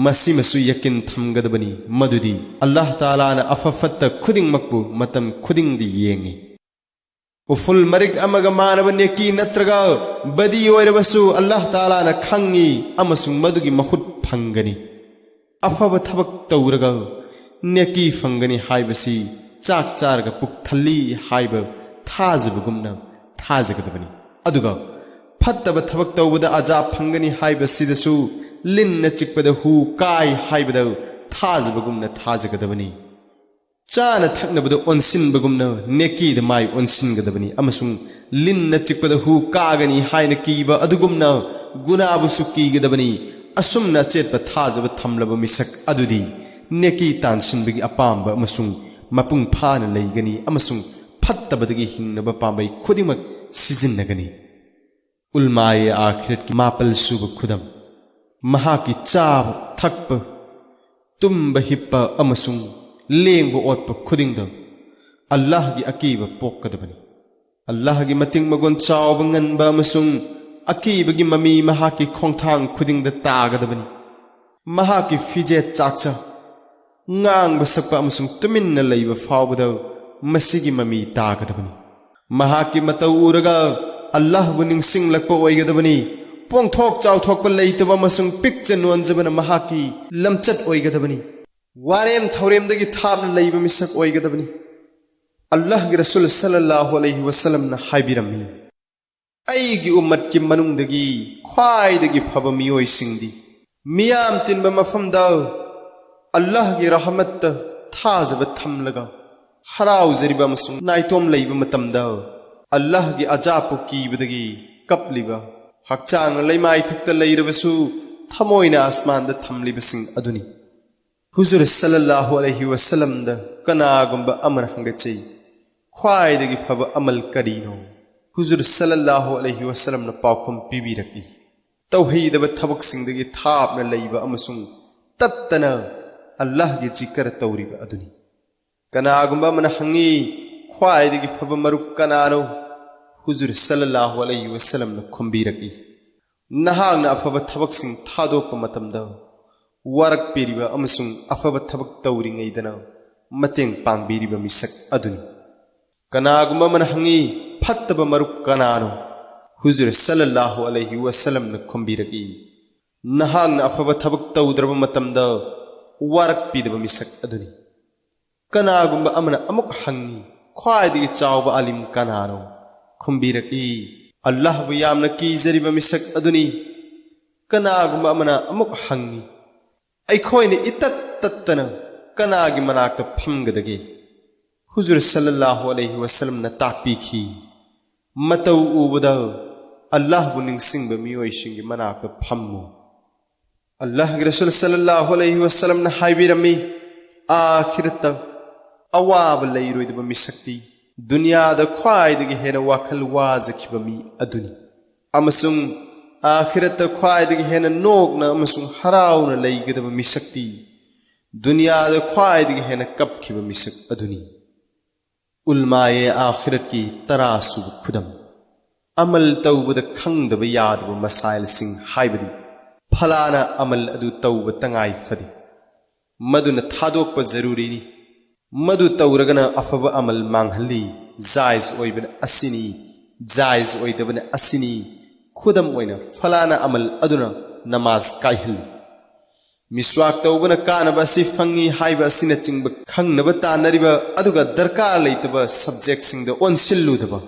ꯃꯁꯤꯃꯁꯨ ꯌꯀꯤꯟ ꯊꯝꯒꯗꯕꯅꯤ, ꯃꯗꯨꯗꯤ ꯑꯜꯂꯥꯍ ꯇꯥꯂꯥꯅ ꯑꯐ ꯐꯠꯇ ꯈꯨꯗꯤꯡꯃꯛꯄꯨ ꯃꯇꯝ ꯈꯨꯗꯤꯡꯗ ꯌꯦꯡꯉꯤ꯫ ꯎꯐꯨꯜ ꯃꯔꯤꯛ ꯑꯃꯒ ꯃꯥꯟꯅꯕ ꯅꯦꯀꯤ ꯅꯠꯇ꯭ꯔꯒ ꯕꯗꯤ ꯑꯣꯏꯔꯕꯁꯨ ꯑꯜꯂꯥꯍ ꯇꯥꯂꯥꯅ ꯈꯪꯉꯤ ꯑꯃꯁꯨꯡ ꯃꯗꯨꯒꯤ ꯃꯍꯨꯠ ꯐꯪꯒꯅꯤ꯫ ꯑꯐꯕ ꯊꯕꯛ ꯇꯧꯔꯒ ꯅꯦꯀꯤ ꯐꯪꯒꯅꯤ ꯍꯥꯏꯕꯁꯤ ꯆꯥꯛ ꯆꯥꯔꯒ ꯄꯨꯛ ꯊꯜꯂꯤ ꯍꯥꯏꯕ ꯊꯥꯖꯕꯒꯨꯝꯅ ꯊꯥꯖꯒꯗꯕꯅꯤ꯫ ꯑꯗꯨꯒ ꯐꯠꯇꯕ ꯊꯕꯛ ꯇꯧꯕꯗ ꯑꯖꯥ ꯐꯪꯒꯅꯤ ꯍꯥꯏꯕꯁꯤꯗꯁꯨ ꯂꯤꯟꯅ ꯆꯤꯛꯄꯗ ꯍꯨ ꯀꯥꯏ ꯍꯥꯏꯕꯗ ꯊꯥꯖꯕꯒꯨꯝꯅ ꯊꯥꯖꯒꯗꯕꯅꯤ꯫ ꯆꯥꯅ ꯊꯛꯅꯕꯗ ꯑꯣꯟꯁꯤꯟꯕꯒꯨꯝꯅ ꯅꯦꯀꯤꯗ ꯃꯥꯏ ꯑꯣꯟꯁꯤꯟꯒꯗꯕꯅꯤ, ꯑꯃꯁꯨꯡ ꯂꯤꯟꯅ ꯆꯤꯛꯄꯗ ꯍꯨ ꯀꯥꯒꯅꯤ ꯍꯥꯏꯅ ꯀꯤꯕ ꯑꯗꯨꯒꯨꯝꯅ ꯒꯨꯅꯥꯕꯨꯁꯨ ꯀꯤꯒꯗꯕꯅꯤ꯫ ꯑꯁꯨꯝꯅ ꯑꯆꯦꯠꯄ ꯊꯥꯖꯕ ꯊꯝꯂꯕ ꯃꯤꯁꯛ ꯑꯗꯨꯗꯤ ꯅꯦꯀꯤ ꯇꯥꯟꯁꯤꯟꯕꯒꯤ ꯑꯄꯥꯝꯕ ꯑꯃꯁꯨꯡ ꯃꯄꯨꯡ ꯐꯥꯅ ꯂꯩꯒꯅꯤ, ꯑꯃꯁꯨꯡ ꯐꯠꯇꯕꯗꯒꯤ ꯍꯤꯡꯅꯕ ꯄꯥꯝꯕꯩ ꯈꯨꯗꯤꯡꯃꯛ ꯁꯤꯖꯤꯟꯅꯒꯅꯤ꯫ ꯎꯜꯃꯥꯌꯦ ꯑꯥꯈꯤꯔꯠꯀꯤ ꯃꯥꯄꯜ ꯁꯨꯕ ꯈꯨꯗꯝ꯫ ꯃꯍꯥꯛꯀꯤ ꯆꯥꯕ, ꯊꯛꯄ, ꯇꯨꯝꯕ, ꯍꯤꯞꯄ ꯑꯃꯁꯨꯡ ꯂꯦꯡꯕ ꯑꯣꯠꯄ ꯈꯨꯗꯤꯡꯗ ꯑꯜꯂꯥꯍꯒꯤ ꯑꯀꯤꯕ ꯄꯣꯛꯀꯗꯕꯅꯤ꯫ ꯑꯜꯂꯥꯍꯒꯤ ꯃꯇꯤꯡ ꯃꯒꯨꯟ ꯆꯥꯎꯕ ꯉꯟꯕ ꯑꯃꯁꯨꯡ ꯑꯀꯤꯕꯒꯤ ꯃꯃꯤ ꯃꯍꯥꯛꯀꯤ ꯈꯣꯡꯊꯥꯡ ꯈꯨꯗꯤꯡꯗ ꯇꯥꯒꯗꯕꯅꯤ꯫ ꯃꯍꯥꯛꯀꯤ ꯐꯤꯖꯦꯠ ꯆꯥꯛꯆꯥ, ꯉꯥꯡꯕ ꯁꯛꯄ ꯑꯃꯁꯨꯡ ꯇꯨꯃꯤꯟꯅ ꯂꯩꯕ ꯐꯥꯎꯕꯗ ꯃꯁꯤꯒꯤ ꯃꯃꯤ ꯇꯥꯒꯗꯕꯅꯤ꯫ ꯃꯍꯥꯛꯀꯤ ꯃꯇꯧ ꯎꯔꯒ ꯑꯜꯂꯥꯍꯕꯨ ꯅꯤꯡꯁꯤꯡꯂꯛꯄ ꯑꯣꯏꯒꯗꯕꯅꯤ꯫ ꯄꯣꯡꯊꯣꯛ ꯆꯥꯎꯊꯣꯛꯄ ꯂꯩꯇꯕ ꯑꯃꯁꯨꯡ ꯄꯤꯛꯆ ꯅꯣꯟꯖꯕꯅ ꯃꯍꯥꯛꯀꯤ ꯂꯝꯆꯠ ꯑꯣꯏꯒꯗꯕꯅꯤ꯫ ꯋꯥꯔꯦꯝ ꯊꯧꯔꯦꯝꯗꯒꯤ ꯊꯥꯞꯅ ꯂꯩꯕ ꯃꯤꯁꯛ ꯑꯣꯏꯒꯗꯕꯅꯤ꯫ ꯑꯜꯂꯥꯍꯒꯤ ꯔꯁꯨꯜ ꯁꯜꯂꯜꯂꯥꯍꯨ ꯑꯂꯩꯍꯤ ꯋꯁꯜꯂꯝꯅ ꯍꯥꯏꯕꯤꯔꯝꯃꯤ, "ꯑꯩꯒꯤ ꯎꯝꯃꯠꯀꯤ ꯃꯅꯨꯡꯗꯒꯤ ꯈ꯭ꯋꯥꯏꯗꯒꯤ ꯐꯕ ꯃꯤꯑꯣꯏꯁꯤꯡꯗꯤ ꯃꯤꯌꯥꯝ ꯇꯤꯟꯕ ꯃꯐꯝꯗ ꯑꯜꯂꯥꯍꯒꯤ ꯔꯍꯃꯠꯇ ꯊꯥꯖꯕ ꯊꯝꯂꯒ ꯍꯔꯥꯎꯖꯔꯤꯕ ꯑꯃꯁꯨꯡ ꯅꯥꯏꯇꯣꯝ ꯂꯩꯕ ꯃꯇꯝꯗ ꯑꯜꯂꯥꯍꯒꯤ ꯑꯖꯥꯕꯄꯨ ꯀꯤꯕꯗꯒꯤ ꯀꯞꯂꯤꯕ, ꯍꯛꯆꯥꯡꯅ ꯂꯩꯃꯥꯏꯊꯛꯇ ꯂꯩꯔꯕꯁꯨ ꯊꯃꯣꯏꯅ ꯑꯁꯃꯥꯟꯗ ꯊꯝꯂꯤꯕꯁꯤꯡ ꯑꯗꯨꯅꯤ"꯫ ꯍꯨꯖꯨꯔ ꯁꯜꯂꯜꯂꯥꯍꯨ ꯑꯂꯩꯍꯤ ꯋꯁꯜꯂꯝꯗ ꯀꯅꯥꯒꯨꯝꯕ ꯑꯃꯅ ꯍꯪꯒꯠꯆꯩ, "ꯈ꯭ꯋꯥꯏꯗꯒꯤ ꯐꯕ ꯑꯃꯜ ꯀꯔꯤꯅꯣ?" ꯍꯨꯖꯨꯔ ꯁꯜꯂꯜꯂꯥꯍꯨ ꯑꯂꯩꯍꯤ ꯋꯁꯜꯂꯝꯅ ꯄꯥꯎꯈꯨꯝ ꯄꯤꯕꯤꯔꯛꯏ, "ꯇꯧꯍꯩꯗꯕ ꯊꯕꯛꯁꯤꯡꯗꯒꯤ ꯊꯥꯞꯅ ꯂꯩꯕ ꯑꯃꯁꯨꯡ ꯇꯠꯇꯅ ꯑꯜꯂꯥꯍꯒꯤ ꯖꯤꯀꯔ ꯇꯧꯔꯤꯕ ꯑꯗꯨꯅꯤ"꯫ ꯀꯅꯥꯒꯨꯝꯕ ꯑꯃꯅ ꯍꯪꯉꯤ, "ꯈ꯭ꯋꯥꯏꯗꯒꯤ ꯐꯕ ꯃꯔꯨꯞ ꯀꯅꯥꯅꯣ?" ꯍꯨꯖꯨꯔ ꯁꯜꯂꯜꯂꯥꯍꯨ ꯑꯂꯩꯍꯤ ꯋꯁꯜꯂꯝꯅ ꯈꯨꯝꯕꯤꯔꯛꯏ, "ꯅꯍꯥꯛꯅ ꯑꯐꯕ ꯊꯕꯛꯁꯤꯡ ꯊꯥꯗꯣꯛꯄ ꯃꯇꯝꯗ ꯋꯥꯔꯛꯄꯤꯔꯤꯕ ꯑꯃꯁꯨꯡ ꯑꯐꯕ ꯊꯕꯛ ꯇꯧꯔꯤꯉꯩꯗꯅ ꯃꯇꯦꯡ ꯄꯥꯡꯕꯤꯔꯤꯕ ꯃꯤꯁꯛ ꯑꯗꯨꯅꯤ"꯫ ꯀꯅꯥꯒꯨꯝꯕ ꯑꯃꯅ ꯍꯪꯉꯤ, "ꯐꯠꯇꯕ ꯃꯔꯨꯞ ꯀꯅꯥꯅꯣ?" ꯍꯨꯖꯨꯔ ꯁꯜꯂꯜꯂꯥꯍꯨ ꯑꯂꯩꯍꯤ ꯋꯁꯜꯂꯝꯅ ꯈꯨꯝꯕꯤꯔꯛꯏ, "ꯅꯍꯥꯛꯅ ꯑꯐꯕ ꯊꯕꯛ ꯇꯧꯗ꯭ꯔꯕ ꯃꯇꯝꯗ ꯋꯥꯔꯛꯄꯤꯗꯕ ꯃꯤꯁꯛ ꯑꯗꯨꯅꯤ"꯫ ꯀꯅꯥꯒꯨꯝꯕ ꯑꯃꯅ ꯑꯃꯨꯛ ꯍꯪꯉꯤ, "ꯈ꯭ꯋꯥꯏꯗꯒꯤ ꯆꯥꯎꯕ ꯑꯥꯂꯤꯝ ꯀꯅꯥꯅꯣ?" ꯈꯨꯝꯕꯤꯔꯛꯏ, "ꯑꯜꯂꯥꯍꯕꯨ ꯌꯥꯝꯅ ꯀꯤꯖꯔꯤꯕ ꯃꯤꯁꯛ ꯑꯗꯨꯅꯤ"꯫ ꯀꯅꯥꯒꯨꯝꯕ ꯑꯃꯅ ꯑꯃꯨꯛ ꯍꯪꯉꯤ, "ꯑꯩꯈꯣꯏꯅ ꯏꯇꯠ ꯇꯠꯇꯅ ꯀꯅꯥꯒꯤ ꯃꯅꯥꯛꯇ ꯐꯝꯒꯗꯒꯦ?" ꯍꯨꯖꯨꯔ ꯁꯜꯂꯜꯂꯥꯍꯨ ꯑꯂꯩꯍꯤ ꯋꯁꯜꯂꯝꯅ ꯇꯥꯛꯄꯤꯈꯤ, "ꯃꯇꯧ ꯎꯕꯗ ꯑꯜꯂꯥꯍꯕꯨ ꯅꯤꯡꯁꯤꯡꯕ ꯃꯤꯑꯣꯏꯁꯤꯡꯒꯤ ꯃꯅꯥꯛꯇ ꯐꯝꯃꯨ"꯫ ꯑꯜꯂꯥꯍꯒꯤ ꯔꯁꯨꯜ ꯁꯜꯂꯜꯂꯥꯍꯨ ꯑꯂꯩꯍꯤ ꯋꯁꯜꯂꯝꯅ ꯍꯥꯏꯕꯤꯔꯝꯃꯤ, "ꯑꯥꯈꯤꯔꯠꯇ ꯑꯋꯥꯕ ꯂꯩꯔꯣꯏꯗꯕ ꯃꯤꯁꯛꯇꯤ ꯗꯨꯅꯤꯌꯥꯗ ꯈ꯭ꯋꯥꯏꯗꯒꯤ ꯍꯦꯟꯅ ꯋꯥꯈꯜ ꯋꯥꯖꯈꯤꯕ ꯃꯤ ꯑꯗꯨꯅꯤ, ꯑꯃꯁꯨꯡ ꯑꯥꯈꯤꯔꯠꯇ ꯈ꯭ꯋꯥꯏꯗꯒꯤ ꯍꯦꯟꯅ ꯅꯣꯛꯅ ꯑꯃꯁꯨꯡ ꯍꯔꯥꯎꯅ ꯂꯩꯒꯗꯕ ꯃꯤꯁꯛꯇꯤ ꯗꯨꯅꯤꯌꯥꯗ ꯈ꯭ꯋꯥꯏꯗꯒꯤ ꯍꯦꯟꯅ ꯀꯞꯈꯤꯕ ꯃꯤꯁꯛ ꯑꯗꯨꯅꯤ"꯫ ꯎꯜꯃꯥꯌꯦ ꯑꯥꯈꯤꯔꯠꯀꯤ ꯇꯔꯥꯁꯨꯕ ꯈꯨꯗꯝ꯫ ꯑꯃꯜ ꯇꯧꯕꯗ ꯈꯪꯗꯕ ꯌꯥꯗꯕ ꯃꯁꯥꯏꯜꯁꯤꯡ, ꯍꯥꯏꯕꯗꯤ ꯐꯂꯥꯅ ꯑꯃꯜ ꯑꯗꯨ ꯇꯧꯕ ꯇꯉꯥꯏ ꯐꯗꯦ, ꯃꯗꯨꯅ ꯊꯥꯗꯣꯛꯄ ꯖꯔꯨꯔꯤꯅꯤ꯫ ꯃꯗꯨ ꯇꯧꯔꯒꯅ ꯑꯐꯕ ꯑꯃꯜ ꯃꯥꯡꯍꯜꯂꯤ, ꯖꯥꯏꯖ ꯑꯣꯏꯕꯅ ꯑꯁꯤꯅꯤ, ꯖꯥꯏꯖ ꯑꯣꯏꯗꯕꯅ ꯑꯁꯤꯅꯤ꯫ ꯈꯨꯗꯝ ꯑꯣꯏꯅ, ꯐꯂꯥꯅ ꯑꯃꯜ ꯑꯗꯨꯅ ꯅꯃꯥꯖ ꯀꯥꯏꯍꯜꯂꯤ, ꯃꯤꯁ꯭ꯋꯥꯛ ꯇꯧꯕꯅ ꯀꯥꯟꯅꯕ ꯑꯁꯤ ꯐꯪꯏ ꯍꯥꯏꯕ ꯑꯁꯤꯅꯆꯤꯡꯕ ꯈꯪꯅꯕ ꯇꯥꯟꯅꯔꯤꯕ ꯑꯗꯨꯒ ꯗꯔꯀꯥꯔ ꯂꯩꯇꯕ ꯁꯕꯖꯦꯛꯁꯤꯡꯗ ꯑꯣꯟꯁꯤꯜꯂꯨꯗꯕ,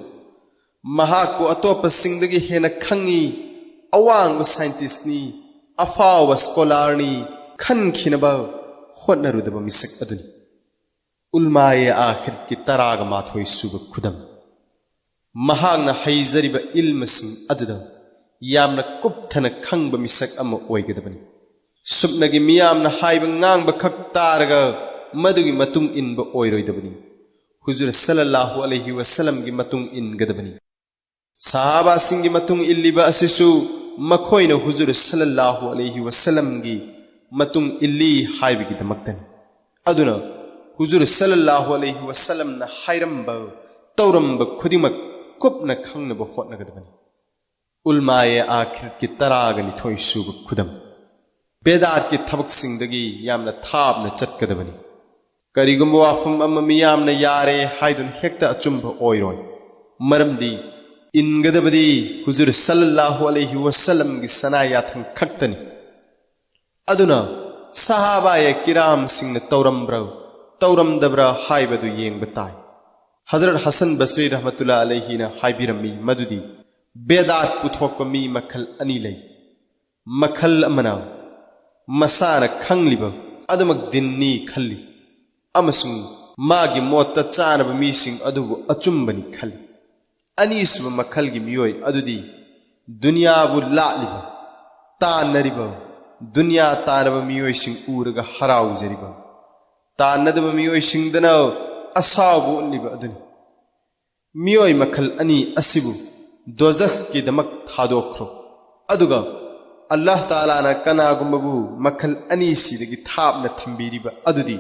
ꯃꯍꯥꯛꯄꯨ ꯑꯇꯣꯞꯄꯁꯤꯡꯗꯒꯤ ꯍꯦꯟꯅ ꯈꯪꯏ, ꯑꯋꯥꯡꯕ ꯁꯥꯏꯟꯇꯤꯁ꯭ꯠꯅꯤ, ꯑꯐꯥꯎꯕ ꯁ꯭ꯀꯣꯂꯥꯔꯅꯤ ꯈꯟꯈꯤꯅꯕ ꯍꯣꯠꯅꯔꯨꯗꯕ ꯃꯤꯁꯛ ꯑꯗꯨꯅꯤ꯫ ꯎꯜꯃꯥꯌꯦ ꯑꯥꯈꯤꯔꯀꯤ ꯇꯔꯥꯒ ꯃꯥꯊꯣꯏ ꯁꯨꯕ ꯈꯨꯗꯝ꯫ ꯃꯍꯥꯛꯅ ꯍꯩꯖꯔꯤꯕ ꯏꯜꯃꯁꯤꯡ ꯑꯗꯨꯗ ꯌꯥꯝꯅ ꯀꯨꯞꯊꯅ ꯈꯪꯕ ꯃꯤꯁꯛ ꯑꯃ ꯑꯣꯏꯒꯗꯕꯅꯤ꯫ ꯁꯨꯞꯅꯒꯤ ꯃꯤꯌꯥꯝꯅ ꯍꯥꯏꯕ ꯉꯥꯡꯕ ꯈꯛ ꯇꯥꯔꯒ ꯃꯗꯨꯒꯤ ꯃꯇꯨꯡ ꯏꯟꯕ ꯑꯣꯏꯔꯣꯏꯗꯕꯅꯤ꯫ ꯍꯨꯖꯨꯔ ꯁꯜꯂꯜꯂꯥꯍꯨ ꯑꯂꯩꯍꯤ ꯋꯁꯜꯂꯝꯒꯤ ꯃꯇꯨꯡ ꯏꯟꯒꯗꯕꯅꯤ꯫ ꯁꯍꯥꯕꯥꯁꯤꯡꯒꯤ ꯃꯇꯨꯡ ꯏꯜꯂꯤꯕ ꯑꯁꯤꯁꯨ ꯃꯈꯣꯏꯅ ꯍꯨꯖꯨꯔ ꯁꯜꯂꯜꯂꯥꯍꯨ ꯑꯂꯩꯍꯤ ꯋꯁꯜꯂꯝꯒꯤ ꯃꯇꯨꯡ ꯏꯜꯂꯤ ꯍꯥꯏꯕꯒꯤꯗꯃꯛꯇꯅꯤ꯫ ꯑꯗꯨꯅ ꯍꯨꯖꯨꯔ ꯁꯜꯂꯜꯂꯥꯍꯨ ꯑꯂꯩꯍꯤ ꯋꯁꯜꯂꯝꯅ ꯍꯥꯏꯔꯝꯕ, ꯇꯧꯔꯝꯕ ꯈꯨꯗꯤꯡꯃꯛ ꯀꯨꯞꯅ ꯈꯪꯅꯕ ꯍꯣꯠꯅꯒꯗꯕꯅꯤ꯫ ꯎꯜꯃꯥꯌꯦ ꯑꯥꯈꯤꯔꯀꯤ ꯇꯔꯥꯒ ꯅꯤꯊꯣꯏ ꯁꯨꯕ ꯈꯨꯗꯝ꯫ ꯕꯦꯗꯥꯠꯀꯤ ꯊꯕꯛꯁꯤꯡꯗꯒꯤ ꯌꯥꯝꯅ ꯊꯥꯞꯅ ꯆꯠꯀꯗꯕꯅꯤ꯫ ꯀꯔꯤꯒꯨꯝꯕ ꯋꯥꯐꯝ ꯑꯃ ꯃꯤꯌꯥꯝꯅ ꯌꯥꯔꯦ ꯍꯥꯏꯗꯨꯅ ꯍꯦꯛꯇ ꯑꯆꯨꯝꯕ ꯑꯣꯏꯔꯣꯏ꯫ ꯃꯔꯝꯗꯤ ꯏꯟꯒꯗꯕꯗꯤ ꯍꯨꯖꯨꯔ ꯁꯜꯂꯜꯂꯥꯍꯨ ꯑꯂꯩꯍꯤ ꯋꯁꯜꯂꯝꯒꯤ ꯁꯅꯥ ꯌꯥꯊꯪ ꯈꯛꯇꯅꯤ꯫ ꯑꯗꯨꯅ ꯁꯍꯥꯕꯥꯌꯦ ꯀꯤꯔꯥꯝꯁꯤꯡꯅ ꯇꯧꯔꯝꯕ꯭ꯔꯥ, ꯇꯧꯔꯝꯗꯕ꯭ꯔꯥ ꯍꯥꯏꯕꯗꯨ ꯌꯦꯡꯕ ꯇꯥꯏ꯫ ꯍꯖꯔꯠ ꯍꯁꯟ ꯕꯁ꯭ꯔꯤ ꯔꯍꯃꯇꯨꯜꯂꯥ ꯑꯂꯩꯍꯤꯅ ꯍꯥꯏꯕꯤꯔꯝꯃꯤ ꯃꯗꯨꯗꯤ ꯕꯦꯗꯥꯠ ꯄꯨꯊꯣꯛꯄ ꯃꯤ ꯃꯈꯜ ꯑꯅꯤ ꯂꯩ꯫ ꯃꯈꯜ ꯑꯃꯅ ꯃꯁꯥꯅ ꯈꯪꯂꯤꯕ ꯑꯗꯨꯃꯛ ꯗꯤꯟꯅꯤ ꯈꯜꯂꯤ ꯑꯃꯁꯨꯡ ꯃꯥꯒꯤ ꯃꯣꯠꯇ ꯆꯥꯅꯕ ꯃꯤꯁꯤꯡ ꯑꯗꯨꯕꯨ ꯑꯆꯨꯝꯕꯅꯤ ꯈꯜꯂꯤ꯫ ꯑꯅꯤꯁꯨꯕ ꯃꯈꯜꯒꯤ ꯃꯤꯑꯣꯏ ꯑꯗꯨꯗꯤ ꯗꯨꯅꯤꯌꯥꯕꯨ ꯂꯥꯠꯂꯤꯕ, ꯇꯥꯟꯅꯔꯤꯕ, ꯗꯨꯅꯤꯌꯥ ꯇꯥꯟꯅꯕ ꯃꯤꯑꯣꯏꯁꯤꯡ ꯎꯔꯒ ꯍꯔꯥꯎꯖꯔꯤꯕ, ꯇꯥꯟꯅꯗꯕ ꯃꯤꯑꯣꯏꯁꯤꯡꯗꯅ ꯑꯁꯥꯎꯕ ꯎꯠꯂꯤꯕ ꯑꯗꯨꯅꯤ꯫ ꯃꯤꯑꯣꯏ ꯃꯈꯜ ꯑꯅꯤ ꯑꯁꯤꯕꯨ ꯗꯣꯖꯈꯀꯤꯗꯃꯛ ꯊꯥꯗꯣꯛꯈ꯭ꯔꯣ꯫ ꯑꯗꯨꯒ ꯑꯜꯂꯥꯍ ꯇꯥꯂꯥꯅ ꯀꯅꯥꯒꯨꯝꯕꯕꯨ ꯃꯈꯜ ꯑꯅꯤꯁꯤꯗꯒꯤ ꯊꯥꯞꯅ ꯊꯝꯕꯤꯔꯤꯕ ꯑꯗꯨꯗꯤ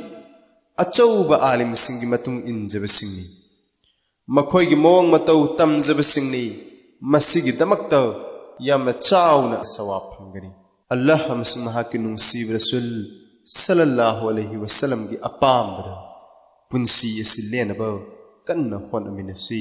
ꯑꯆꯧꯕ ꯑꯥꯂꯤꯝꯁꯤꯡꯒꯤ ꯃꯇꯨꯡ ꯏꯟꯖꯕꯁꯤꯡꯅꯤ꯫ ꯃꯈꯣꯏꯒꯤ ꯃꯑꯣꯡ ꯃꯇꯧ ꯇꯝꯖꯕꯁꯤꯡꯅꯤ꯫ ꯃꯁꯤꯒꯤꯗꯃꯛꯇ ꯌꯥꯝꯅ ꯆꯥꯎꯅ ꯁꯋꯥꯕ ꯐꯪꯒꯅꯤ꯫ ꯑꯜꯂꯥꯍ ꯑꯃꯁꯨꯡ ꯃꯍꯥꯛꯀꯤ ꯅꯨꯡꯁꯤꯕ ꯔꯁꯨꯜ ꯁꯜꯂꯜꯂꯥꯍꯨ ꯑꯂꯩꯍꯤ ꯋꯁꯜꯂꯝꯒꯤ ꯑꯄꯥꯝꯕꯗ ꯄꯨꯟꯁꯤ ꯑꯁꯤ ꯂꯦꯟꯅꯕ ꯀꯟꯅ ꯍꯣꯠꯅꯃꯤꯟꯅꯁꯤ꯫